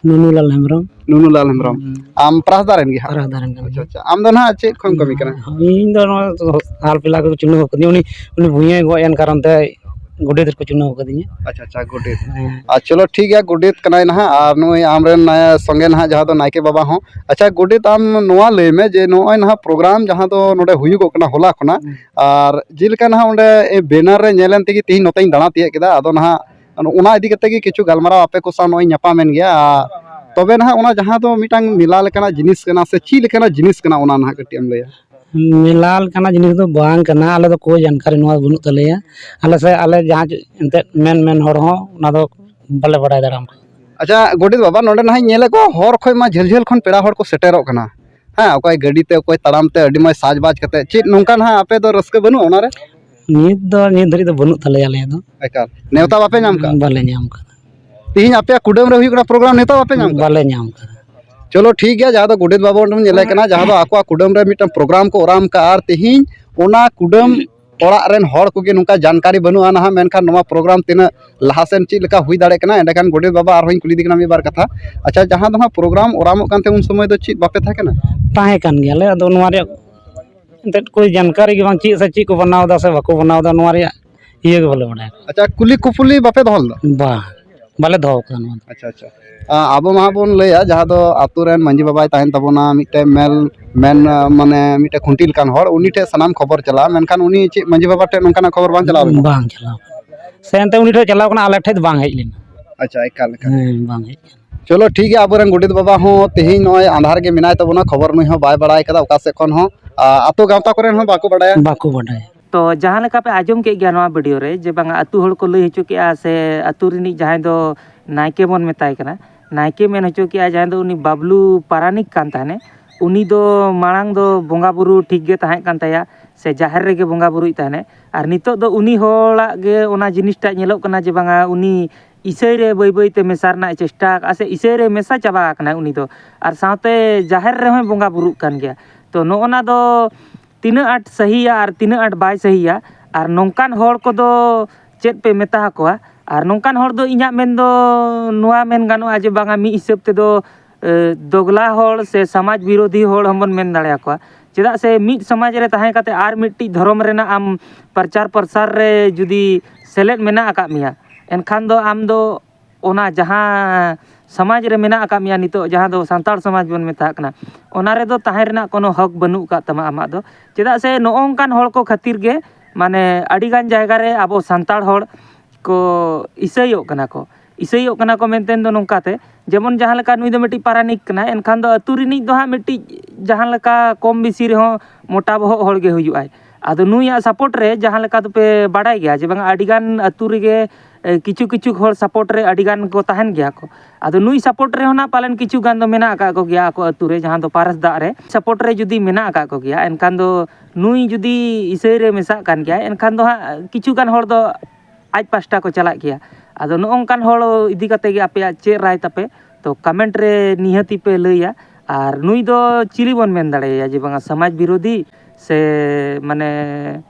ᱱᱩᱱᱩᱞᱟᱞ ᱦᱮᱢᱵᱨᱚᱢ᱾ ᱱᱩᱱᱩᱞᱟᱞ ᱦᱮᱢᱵᱨᱚᱢ᱾ ᱦᱩᱸ᱾ ᱟᱢ ᱯᱨᱟᱥᱫᱟ ᱨᱮᱱ ᱜᱮ ᱦᱟᱸᱜ? ᱯᱨᱟᱥᱫᱟ ᱨᱮᱱ ᱠᱟᱱ ᱟᱪᱪᱷᱟ, ᱜᱤᱭᱟᱹᱧ᱾ ᱟᱪᱪᱷᱟ᱾ ᱟᱢ ᱫᱚ ᱱᱟᱦᱟᱜ ᱪᱮᱫ ᱠᱷᱚᱱ ᱠᱟᱹᱢᱤ ᱠᱟᱱᱟ? ᱤᱧ ᱫᱚ ᱱᱚᱣᱟ ᱦᱟᱞ ᱯᱤᱞᱟ ᱠᱚ ᱪᱩᱱᱟᱹᱣ ᱠᱟᱹᱫᱤᱧᱟ, ᱩᱱᱤ, ᱩᱱᱤ ᱵᱷᱩᱭᱟᱹᱭ ᱜᱚᱡ ᱮᱱ ᱠᱟᱨᱚᱱ ᱛᱮ ᱜᱚᱰᱮᱛ ᱨᱮᱠᱚ ᱪᱩᱱᱟᱹᱣ ᱠᱟᱹᱫᱤᱧᱟ᱾ ᱟᱪᱪᱷᱟ, ᱟᱪᱪᱷᱟ, ᱜᱚᱰᱮᱛ᱾ ᱦᱮᱸ᱾ ᱟᱨ ᱪᱚᱞᱚ ᱴᱷᱤᱠ ᱜᱮᱭᱟ, ᱜᱚᱰᱮᱛ ᱠᱟᱱᱟᱭ ᱱᱟᱦᱟᱜ, ᱟᱨ ᱱᱩᱭ ᱟᱢᱨᱮᱱ, ᱮ, ᱥᱚᱸᱜᱮ ᱱᱟᱦᱟᱜ ᱡᱟᱦᱟᱸ ᱫᱚ ᱱᱟᱭᱠᱮ ᱵᱟᱵᱟ ᱦᱚᱸ᱾ ᱟᱪᱪᱷᱟ ᱜᱚᱰᱮᱛ, ᱟᱢ ᱱᱚᱣᱟ ᱞᱟᱹᱭ ᱢᱮ ᱡᱮ ᱱᱚᱜᱼᱚᱭ ᱱᱟᱦᱟᱜ ᱯᱨᱳᱜᱨᱟᱢ ᱡᱟᱦᱟᱸ ᱫᱚ ᱱᱚᱰᱮ ᱦᱩᱭᱩᱜᱚᱜ ᱠᱟᱱᱟ ᱦᱚᱞᱟ ᱠᱷᱚᱱᱟᱜ, ᱦᱩᱸ᱾ ᱟᱨ ᱡᱮᱞᱮᱠᱟ ᱱᱟᱦᱟᱜ ᱚᱸᱰᱮ ᱵᱮᱱᱟᱨ ᱨᱮ ᱧᱮᱞᱮᱱ ᱛᱮᱜᱮ ᱛᱤᱦᱤᱧ ᱱᱚᱛᱮᱧ ᱫᱟᱬᱟ ᱛᱤᱭᱟᱹᱜ ᱠᱮᱫᱟ, ᱟᱫᱚ ᱱᱟᱦᱟᱜ ᱚᱱᱟ ᱤᱫᱤ ᱠᱟᱛᱮ ᱜᱮ ᱠᱤᱪᱷᱩ ᱜᱟᱞᱢᱟᱨᱟᱣ ᱟᱯᱮ ᱠᱚ ᱥᱟᱶ ᱱᱚᱜᱼᱚᱭ ᱧᱟᱯᱟᱢᱮᱱ ᱜᱮᱭᱟ᱾ ᱟᱨ ᱛᱚᱵᱮ ᱱᱟᱦᱟᱜ ᱚᱱᱟ ᱡᱟᱦᱟᱸ ᱫᱚ ᱢᱤᱫᱴᱟᱝ ᱢᱮᱞᱟ ᱞᱮᱠᱟᱱᱟᱜ ᱡᱤᱱᱤᱥ ᱠᱟᱱᱟ ᱥᱮ ᱪᱮᱫ ᱞᱮᱠᱟᱱᱟᱜ ᱡᱤᱱᱤᱥ ᱠᱟᱱᱟ, ᱚᱱᱟ ᱱᱟᱦᱟᱜ ᱠᱟᱹᱴᱤᱡ ᱮᱢ ᱞᱟᱹᱭᱟ? ᱢᱮᱞᱟ ᱞᱮᱠᱟᱱᱟᱜ ᱡᱤᱱᱤᱥ ᱫᱚ ᱵᱟᱝ ᱠᱟᱱᱟ, ᱟᱞᱮ ᱫᱚ ᱠᱳᱭ ᱡᱟᱱᱠᱟᱨᱤ ᱱᱚᱣᱟ ᱵᱟᱹᱱᱩᱜ ᱛᱟᱞᱮᱭᱟ᱾ ᱟᱞᱮ ᱥᱮᱫ ᱟᱞᱮ ᱡᱟᱦᱟᱸ ᱮᱱᱛᱮᱫ ᱢᱮᱱ, ᱢᱮᱱ ᱦᱚᱲ ᱦᱚᱸ ᱚᱱᱟ ᱫᱚ ᱵᱟᱞᱮ ᱵᱟᱲᱟᱭ ᱫᱟᱲᱮᱭᱟᱜᱼᱟ᱾ ᱟᱪᱪᱷᱟ ᱜᱚᱰᱮᱛ ᱵᱟᱵᱟ, ᱱᱚᱰᱮ ᱱᱟᱦᱟᱜ ᱤᱧ ᱧᱮᱞᱮᱫ ᱠᱚᱣᱟ ᱦᱚᱨ ᱠᱷᱚᱡ ᱢᱟ ᱡᱷᱟᱹᱞ ᱡᱷᱟᱹᱞ ᱠᱷᱚᱱ ᱯᱮᱲᱟ ᱦᱚᱲ ᱠᱚ ᱥᱮᱴᱮᱨᱚᱜ ᱠᱟᱱᱟ, ᱦᱮᱸ, ᱚᱠᱚᱭ ᱜᱟᱹᱰᱤ ᱛᱮ, ᱚᱠᱚᱭ ᱛᱟᱲᱟᱢ ᱛᱮ, ᱟᱹᱰᱤ ᱢᱚᱡᱽ ᱥᱟᱡᱽᱵᱟᱡᱽ ᱠᱟᱛᱮ᱾ ᱪᱮᱫ ᱱᱚᱝᱠᱟ ᱱᱟᱦᱟᱜ ᱟᱯᱮ ᱫᱚ ᱨᱟᱹᱥᱠᱟᱹ ᱵᱟᱹᱱᱩᱜᱼᱟ ᱚᱱᱟᱨᱮ? ᱱᱤᱛ ᱫᱚ, ᱱᱤᱛ ᱫᱷᱟᱹᱨᱤᱡ ᱫᱚ ᱵᱟᱹᱱᱩᱜ ᱛᱟᱞᱮᱭᱟ ᱟᱞᱮᱭᱟᱜ ᱫᱚ᱾ ᱮᱠᱟᱞ᱾ ᱱᱮᱣᱛᱟ ᱵᱟᱯᱮ ᱧᱟᱢ ᱠᱟᱜᱼᱟ? ᱵᱟᱞᱮ ᱧᱟᱢ ᱠᱟᱫᱟ᱾ ᱛᱤᱦᱤᱧ ᱟᱯᱮᱭᱟᱜ ᱠᱩᱰᱟᱹᱢ ᱨᱮ ᱦᱩᱭᱩᱜ ᱠᱟᱱᱟ ᱯᱨᱳᱜᱨᱟᱢ, ᱱᱮᱣᱛᱟ ᱵᱟᱯᱮ ᱧᱟᱢ ᱠᱟᱜᱼᱟ? ᱵᱟᱞᱮ ᱧᱟᱢ ᱠᱟᱫᱟ᱾ ᱪᱚᱞᱚ ᱴᱷᱤᱠ ᱜᱮᱭᱟ, ᱡᱟᱦᱟᱸ ᱫᱚ ᱜᱚᱰᱮᱛ ᱵᱟᱵᱟ ᱚᱸᱰᱮᱢ ᱧᱮᱞᱮ ᱠᱟᱱᱟ, ᱡᱟᱦᱟᱸ ᱫᱚ ᱟᱠᱚᱣᱟᱜ ᱠᱩᱰᱟᱹᱢ ᱨᱮ ᱢᱤᱫᱴᱟᱝ ᱯᱨᱳᱜᱨᱟᱢ ᱠᱚ ᱚᱨᱟᱢ ᱠᱟᱜᱼᱟ, ᱟᱨ ᱛᱤᱦᱤᱧ ᱚᱱᱟ ᱠᱩᱰᱟᱹᱢ ᱚᱲᱟᱜ ᱨᱮᱱ ᱦᱚᱲ ᱠᱚᱜᱮ ᱱᱚᱝᱠᱟ ᱡᱟᱱᱠᱟᱨᱤ ᱵᱟᱹᱱᱩᱜᱼᱟ ᱱᱟᱦᱟᱜ, ᱢᱮᱱᱠᱷᱟᱱ ᱱᱚᱣᱟ ᱯᱨᱳᱜᱨᱟᱢ ᱛᱤᱱᱟᱹᱜ ᱞᱟᱦᱟ ᱥᱮᱱ ᱪᱮᱫ ᱞᱮᱠᱟ ᱦᱩᱭ ᱫᱟᱲᱮᱭᱟᱜ ᱠᱟᱱᱟ᱾ ᱮᱸᱰᱮᱠᱷᱟᱱ ᱜᱚᱰᱮᱛ ᱵᱟᱵᱟ ᱟᱨᱦᱚᱸᱧ ᱠᱩᱞᱤᱫᱮ ᱠᱟᱱᱟ ᱢᱤᱫ ᱵᱟᱨ ᱠᱟᱛᱷᱟ᱾ ᱟᱪᱪᱷᱟ, ᱡᱟᱦᱟᱸ ᱫᱚ ᱦᱟᱸᱜ ᱯᱨᱳᱜᱨᱟᱢ ᱚᱨᱟᱢᱚᱜ ᱠᱟᱱ ᱛᱟᱦᱮᱸ, ᱩᱱ ᱥᱚᱢᱚᱭ ᱫᱚ ᱪᱮᱫ ᱵᱟᱯᱮ ᱛᱟᱦᱮᱸ ᱠᱟᱱᱟ? ᱛᱟᱦᱮᱸ ᱠᱟᱱ ᱜᱮᱭᱟᱞᱮ, ᱟᱫᱚ ᱱᱚᱣᱟ ᱨᱮᱭᱟᱜ ᱮᱱᱛᱮᱫ ᱠᱳᱭ ᱡᱟᱱᱠᱟᱨᱤ ᱜᱮ ᱵᱟᱝ, ᱪᱮᱫ ᱥᱮ ᱪᱮᱫ ᱠᱚ ᱵᱮᱱᱟᱣ ᱮᱫᱟ ᱥᱮ ᱵᱟᱠᱚ ᱵᱮᱱᱟᱣ ᱮᱫᱟ, ᱱᱚᱣᱟ ᱨᱮᱭᱟᱜ ᱤᱭᱟᱹ ᱜᱮ ᱵᱟᱞᱮ ᱵᱟᱲᱟᱭᱟ᱾ ᱟᱪᱪᱷᱟ, ᱠᱩᱞᱤ ᱠᱩᱯᱩᱞᱤ ᱵᱟᱯᱮ ᱫᱚᱦᱚ ᱞᱮᱫᱟ? ᱵᱟᱝ᱾ ᱵᱟᱞᱮ ᱫᱚᱦᱚ ᱠᱟᱜᱼᱟ ᱱᱚᱣᱟ ᱫᱚ᱾ ᱟᱪᱪᱷᱟ, ᱟᱪᱪᱷᱟ᱾ ᱟ, ᱟᱵᱚ ᱢᱟ ᱵᱚᱱ ᱞᱟᱹᱭᱟ, ᱡᱟᱦᱟᱸ ᱫᱚ ᱟᱛᱳ ᱨᱮᱱ ᱢᱟᱺᱡᱷᱤ ᱵᱟᱵᱟᱭ ᱛᱟᱦᱮᱱ ᱛᱟᱵᱚᱱᱟ, ᱢᱤᱫᱴᱮᱱ ᱢᱮᱞ ᱢᱮᱱ, ᱟ, ᱢᱟᱱᱮ ᱢᱤᱫᱴᱮᱱ ᱠᱷᱩᱱᱴᱤ ᱞᱮᱠᱟᱱ ᱦᱚᱲ, ᱩᱱᱤ ᱴᱷᱮᱱ ᱥᱟᱱᱟᱢ ᱠᱷᱚᱵᱚᱨ ᱪᱟᱞᱟᱜᱼᱟ, ᱢᱮᱱᱠᱷᱟᱱ ᱩᱱᱤ ᱪᱮᱫ ᱢᱟᱺᱡᱷᱤ ᱵᱟᱵᱟ ᱴᱷᱮᱱ ᱱᱚᱝᱠᱟᱱᱟᱜ ᱠᱷᱚᱵᱚᱨ ᱵᱟᱝ ᱪᱟᱞᱟᱣ ᱞᱮᱱᱟ? ᱵᱟᱝ ᱪᱟᱞᱟᱣ ᱠᱟᱱᱟ᱾ ᱥᱮ ᱮᱱᱛᱮ ᱩᱱᱤ ᱴᱷᱮᱱ ᱪᱟᱞᱟᱣ ᱠᱟᱱᱟ, ᱟᱞᱮ ᱴᱷᱮᱱ ᱫᱚ ᱵᱟᱝ ᱦᱮᱡ ᱞᱮᱱᱟ᱾ ᱟᱪᱪᱷᱟ, ᱮᱠᱟᱞ, ᱮᱠᱟᱞ᱾ ᱦᱮᱸ, ᱵᱟᱝ ᱦᱮᱡ ᱞᱮᱱᱟ᱾ ᱪᱚᱞᱚ, ᱴᱷᱤᱠ ᱜᱮᱭᱟ, ᱟᱵᱚᱨᱮᱱ ᱜᱚᱰᱮᱛ ᱵᱟᱵᱟ ᱦᱚᱸ ᱛᱮᱦᱮᱧ ᱱᱚᱜᱼᱚᱭ ᱟᱸᱫᱷᱟᱨ ᱜᱮ ᱢᱮᱱᱟᱭ ᱛᱟᱵᱚᱱᱟ, ᱠᱷᱚᱵᱚᱨ ᱱᱩᱭ ᱦᱚᱸ ᱵᱟᱭ ᱵᱟᱲᱟᱭ ᱠᱟᱫᱟ ᱚᱠᱟ ᱥᱮᱫ ᱠᱷᱚᱱ ᱦᱚᱸ, ᱟ, ᱟᱛᱳ ᱜᱟᱶᱛᱟ ᱠᱚᱨᱮᱱ ᱦᱚᱸ ᱵᱟᱠᱚ ᱵᱟᱲᱟᱭᱟ᱾ ᱵᱟᱠᱚ ᱵᱟᱰᱟᱭᱟ᱾ ᱛᱚ, ᱡᱟᱦᱟᱸ ᱞᱮᱠᱟ ᱯᱮ ᱟᱸᱡᱚᱢ ᱠᱮᱫ ᱜᱮᱭᱟ ᱱᱚᱣᱟ ᱵᱷᱤᱰᱤᱭᱳ ᱨᱮ, ᱡᱮ ᱵᱟᱝᱟ ᱟᱹᱛᱩ ᱦᱚᱲ ᱠᱚ ᱞᱟᱹᱭ ᱦᱚᱪᱚ ᱠᱮᱜᱼᱟ, ᱥᱮ ᱟᱹᱛᱩ ᱨᱤᱱᱤᱡ ᱡᱟᱦᱟᱸᱭ ᱫᱚ ᱱᱟᱭᱠᱮ ᱵᱚᱱ ᱢᱮᱛᱟᱭ ᱠᱟᱱᱟ, ᱱᱟᱭᱠᱮ ᱢᱮᱱ ᱦᱚᱪᱚ ᱠᱮᱜᱼᱟ, ᱡᱟᱦᱟᱸᱭ ᱫᱚ ᱩᱱᱤ ᱵᱟᱵᱞᱩ ᱯᱟᱨᱟᱱᱤᱠ ᱠᱟᱱ ᱛᱟᱦᱮᱱᱮ, ᱩᱱᱤ ᱫᱚ ᱢᱟᱲᱟᱝ ᱫᱚ ᱵᱚᱸᱜᱟ ᱵᱩᱨᱩ ᱴᱷᱤᱠ ᱜᱮ ᱛᱟᱦᱮᱸ ᱠᱟᱱ ᱛᱟᱭᱟ, ᱥᱮ ᱡᱟᱦᱮᱨ ᱨᱮᱜᱮ ᱵᱚᱸᱜᱟ ᱵᱩᱨᱩᱭ ᱛᱟᱦᱮᱱᱮ᱾ ᱟᱨ ᱱᱤᱛᱚᱜ ᱫᱚ ᱩᱱᱤ ᱦᱚᱲᱟᱜ ᱜᱮ ᱚᱱᱟ ᱡᱤᱱᱤᱥᱴᱟᱜ ᱧᱮᱞᱚᱜ ᱠᱟᱱᱟ, ᱡᱮ ᱵᱟᱝᱟ ᱩᱱᱤ ᱤᱥᱟᱹᱭ ᱨᱮ ᱵᱟᱹᱭ ᱵᱟᱹᱭ ᱛᱮ ᱢᱮᱥᱟ ᱨᱮᱱᱟᱜ ᱮ ᱪᱮᱥᱴᱟ ᱟᱠᱟᱫᱼᱟ, ᱥᱮ ᱤᱥᱟᱹᱭ ᱨᱮ ᱢᱮᱥᱟ ᱪᱟᱵᱟ ᱟᱠᱟᱱᱟᱭ ᱩᱱᱤ ᱫᱚ᱾ ᱟᱨ ᱥᱟᱶᱛᱮ ᱡᱟᱦᱮᱨ ᱨᱮᱦᱚᱸᱭ ᱵᱚᱸᱜᱟ ᱵᱩᱨᱩᱜ ᱠᱟᱱ ᱜᱮᱭᱟ᱾ ᱛᱚ, ᱱᱚᱜᱼᱚ ᱱᱟ ᱫᱚ ᱛᱤᱱᱟᱹᱜ ᱟᱸᱴ ᱥᱟᱹᱦᱤᱭᱟ ᱟᱨ ᱛᱤᱱᱟᱹᱜ ᱟᱸᱴ ᱵᱟᱭ ᱥᱟᱹᱦᱤᱭᱟ, ᱟᱨ ᱱᱚᱝᱠᱟᱱ ᱦᱚᱲ ᱠᱚᱫᱚ ᱪᱮᱫ ᱯᱮ ᱢᱮᱛᱟ ᱟᱠᱚᱣᱟ? ᱟᱨ ᱱᱚᱝᱠᱟᱱ ᱦᱚᱲ ᱫᱚ ᱤᱧᱟᱹᱜ ᱢᱮᱱ ᱫᱚ ᱱᱚᱣᱟ ᱢᱮᱱ ᱜᱟᱱᱚᱜᱼᱟ, ᱡᱮ ᱵᱟᱝᱟ ᱢᱤᱫ ᱦᱤᱥᱟᱹᱵ ᱛᱮᱫᱚ, ᱮ, ᱫᱚᱜᱽᱞᱟ ᱦᱚᱲ ᱥᱮ ᱥᱚᱢᱟᱡᱽ ᱵᱤᱨᱳᱫᱷᱤ ᱦᱚᱲ ᱦᱚᱸᱵᱚᱱ ᱢᱮᱱ ᱫᱟᱲᱮᱭᱟᱠᱚᱣᱟ᱾ ᱪᱮᱫᱟᱜ ᱥᱮ ᱢᱤᱫ ᱥᱚᱢᱟᱡᱽ ᱨᱮ ᱛᱟᱦᱮᱸ ᱠᱟᱛᱮ ᱟᱨ ᱢᱤᱫᱴᱤᱡ ᱫᱷᱚᱨᱚᱢ ᱨᱮᱱᱟᱜ ᱟᱢ ᱯᱨᱚᱪᱟᱨ ᱯᱨᱚᱥᱟᱨ ᱨᱮ ᱡᱩᱫᱤ ᱥᱮᱞᱮᱫ ᱢᱮᱱᱟᱜ ᱟᱠᱟᱫ ᱢᱮᱭᱟ, ᱮᱱᱠᱷᱟᱱ ᱫᱚ ᱟᱢ ᱫᱚ ᱚᱱᱟ ᱡᱟᱦᱟᱸ ᱥᱚᱢᱟᱡᱽ ᱨᱮ ᱢᱮᱱᱟᱜ ᱟᱠᱟᱫ ᱢᱮᱭᱟ ᱱᱤᱛᱚᱜ, ᱡᱟᱦᱟᱸ ᱫᱚ ᱥᱟᱱᱛᱟᱲ ᱥᱚᱢᱟᱡᱽ ᱵᱚᱱ ᱢᱮᱛᱟᱜ ᱠᱟᱱᱟ, ᱚᱱᱟ ᱨᱮᱫᱚ ᱛᱟᱦᱮᱸ ᱨᱮᱱᱟᱜ ᱠᱳᱱᱳ ᱦᱚᱠ ᱵᱟᱹᱱᱩᱜ ᱟᱠᱟᱫ ᱛᱟᱢᱟ ᱟᱢᱟᱜ ᱫᱚ᱾ ᱪᱮᱫᱟᱜ ᱥᱮ ᱱᱚᱜᱼᱚ ᱱᱚᱝᱠᱟᱱ ᱦᱚᱲ ᱠᱚ ᱠᱷᱟᱹᱛᱤᱨ ᱜᱮ, ᱢᱟᱱᱮ, ᱟᱹᱰᱤᱜᱟᱱ ᱡᱟᱭᱜᱟ ᱨᱮ ᱟᱵᱚ ᱥᱟᱱᱛᱟᱲ ᱦᱚᱲ ᱠᱚ ᱤᱥᱟᱹᱭᱚᱜ ᱠᱟᱱᱟ ᱠᱚ᱾ ᱤᱥᱟᱹᱭᱚᱜ ᱠᱟᱱᱟ ᱠᱚ ᱢᱮᱱᱛᱮ ᱫᱚ ᱱᱚᱝᱠᱟᱛᱮ, ᱡᱮᱢᱚᱱ ᱡᱟᱦᱟᱸ ᱞᱮᱠᱟ ᱱᱩᱭ ᱫᱚ ᱢᱤᱫᱴᱤᱡ ᱯᱟᱨᱟᱱᱤᱠ ᱠᱟᱱᱟᱭ, ᱮᱱᱠᱷᱟᱱ ᱫᱚ ᱟᱹᱛᱩ ᱨᱤᱱᱤᱡ ᱫᱚ ᱦᱟᱸᱜ ᱢᱤᱫᱴᱤᱡ ᱡᱟᱦᱟᱸ ᱞᱮᱠᱟ ᱠᱚᱢ ᱵᱮᱥᱤ ᱨᱮᱦᱚᱸ ᱢᱚᱴᱟ ᱵᱚᱦᱚᱜ ᱦᱚᱲ ᱜᱮ ᱦᱩᱭᱩᱜᱼᱟᱭ᱾ ᱟᱫᱚ ᱱᱩᱭᱟᱜ ᱥᱟᱯᱳᱨᱴ ᱨᱮ ᱡᱟᱦᱟᱸ ᱞᱮᱠᱟ ᱫᱚᱯᱮ ᱵᱟᱰᱟᱭ ᱜᱮᱭᱟ ᱡᱮ ᱵᱟᱝ, ᱟᱹᱰᱤᱜᱟᱱ ᱟᱹᱛᱩ ᱨᱮᱜᱮ, ᱮ, ᱠᱤᱪᱷᱩ ᱠᱤᱪᱷᱩ ᱦᱚᱲ ᱥᱟᱯᱳᱨᱴ ᱨᱮ ᱟᱹᱰᱤᱜᱟᱱ ᱠᱚ ᱛᱟᱦᱮᱱ ᱜᱮᱭᱟ ᱠᱚ᱾ ᱟᱫᱚ ᱱᱩᱭ ᱥᱟᱯᱳᱨᱴ ᱨᱮᱦᱚᱸ ᱱᱟᱜ ᱯᱟᱞᱮᱱ ᱠᱤᱪᱷᱩ ᱜᱟᱱ ᱫᱚ ᱢᱮᱱᱟᱜ ᱟᱠᱟᱫ ᱠᱚᱜᱮᱭᱟ ᱟᱠᱚ ᱟᱹᱛᱩ ᱨᱮ, ᱡᱟᱦᱟᱸ ᱫᱚ ᱯᱟᱨᱟᱥ ᱫᱟᱜ ᱨᱮ ᱥᱟᱯᱳᱨᱴ ᱨᱮ ᱡᱩᱫᱤ ᱢᱮᱱᱟᱜ ᱟᱠᱟᱫ ᱠᱚᱜᱮᱭᱟ, ᱮᱱᱠᱷᱟᱱ ᱫᱚ ᱱᱩᱭ ᱡᱩᱫᱤ ᱤᱥᱟᱹᱭ ᱨᱮ ᱢᱮᱥᱟᱜ ᱠᱟᱱ ᱜᱮᱭᱟ, ᱮᱱᱠᱷᱟᱱ ᱫᱚ ᱦᱟᱸᱜ ᱠᱤᱪᱷᱩ ᱜᱟᱱ ᱦᱚᱲ ᱫᱚ ᱟᱡ ᱯᱟᱥᱴᱟ ᱠᱚ ᱪᱟᱞᱟᱜ ᱜᱮᱭᱟ᱾ ᱟᱫᱚ ᱱᱚᱜᱼᱚ ᱱᱚᱝᱠᱟᱱ ᱦᱚᱲ ᱤᱫᱤ ᱠᱟᱛᱮ ᱜᱮ ᱟᱯᱮᱭᱟᱜ ᱪᱮᱫ ᱨᱟᱭ ᱛᱟᱯᱮ? ᱛᱚ, ᱠᱚᱢᱮᱱᱴ ᱨᱮ ᱱᱤᱦᱟᱹᱛᱤ ᱯᱮ ᱞᱟᱹᱭᱟ᱾ ᱟᱨ ᱱᱩᱭ ᱫᱚ ᱪᱤᱞᱤ ᱵᱚᱱ ᱢᱮᱱ ᱫᱟᱲᱮᱭᱟᱭᱟ ᱡᱮ ᱵᱟᱝᱟ ᱥᱚᱢᱟᱡᱽ ᱵᱤᱨᱳᱫᱷᱤ ᱥᱮ, ᱢᱟᱱᱮ,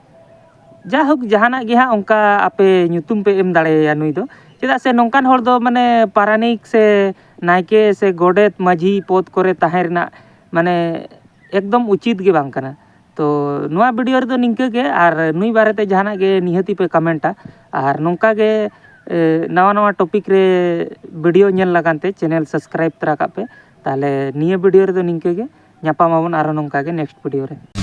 ᱡᱟᱭᱦᱳᱠ, ᱡᱟᱦᱟᱱᱟᱜ ᱜᱮ ᱦᱟᱸᱜ ᱚᱱᱠᱟ ᱟᱯᱮ ᱧᱩᱛᱩᱢ ᱯᱮ ᱮᱢ ᱫᱟᱲᱮᱭᱟᱭᱟ ᱱᱩᱭ ᱫᱚ᱾ ᱪᱮᱫᱟᱜ ᱥᱮ ᱱᱚᱝᱠᱟᱱ ᱦᱚᱲ ᱫᱚ, ᱢᱟᱱᱮ, ᱯᱟᱨᱟᱱᱤᱠ ᱥᱮ ᱱᱟᱭᱠᱮ ᱥᱮ ᱜᱚᱰᱮᱛ ᱢᱟᱹᱡᱷᱤ ᱯᱚᱫᱽ ᱠᱚᱨᱮ ᱛᱟᱦᱮᱸ ᱨᱮᱱᱟᱜ, ᱢᱟᱱᱮ, ᱮᱠᱫᱚᱢ ᱩᱪᱤᱛ ᱜᱮ ᱵᱟᱝ ᱠᱟᱱᱟ᱾ ᱛᱚ, ᱱᱚᱣᱟ ᱵᱷᱤᱰᱤᱭᱳ ᱨᱮᱫᱚ ᱱᱤᱝᱠᱟᱹ ᱜᱮ, ᱟᱨ ᱱᱩᱭ ᱵᱟᱨᱮᱛᱮ ᱡᱟᱦᱟᱱᱟᱜ ᱜᱮ ᱱᱤᱦᱟᱹᱛᱤ ᱯᱮ ᱠᱚᱢᱮᱱᱴᱟ᱾ ᱟᱨ ᱱᱚᱝᱠᱟ ᱜᱮ ᱮ, ᱱᱟᱣᱟ ᱱᱟᱣᱟ ᱴᱚᱯᱤᱠ ᱨᱮ ᱵᱷᱤᱰᱤᱭᱳ ᱧᱮᱞ ᱞᱟᱜᱟᱱ ᱛᱮ ᱪᱮᱱᱮᱞ ᱥᱟᱵᱥᱠᱨᱟᱭᱤᱵᱽ ᱛᱚᱨᱟ ᱠᱟᱜ ᱯᱮ᱾ ᱛᱟᱦᱚᱞᱮ ᱱᱤᱭᱟᱹ ᱵᱷᱤᱰᱤᱭᱳ ᱨᱮᱫᱚ ᱱᱤᱝᱠᱟᱹ ᱜᱮ, ᱧᱟᱯᱟᱢ ᱟᱵᱚᱱ ᱟᱨᱚ ᱱᱚᱝᱠᱟ ᱜᱮ ᱱᱮᱠᱥᱴ ᱵᱷᱤᱰᱤᱭᱳ ᱨᱮ᱾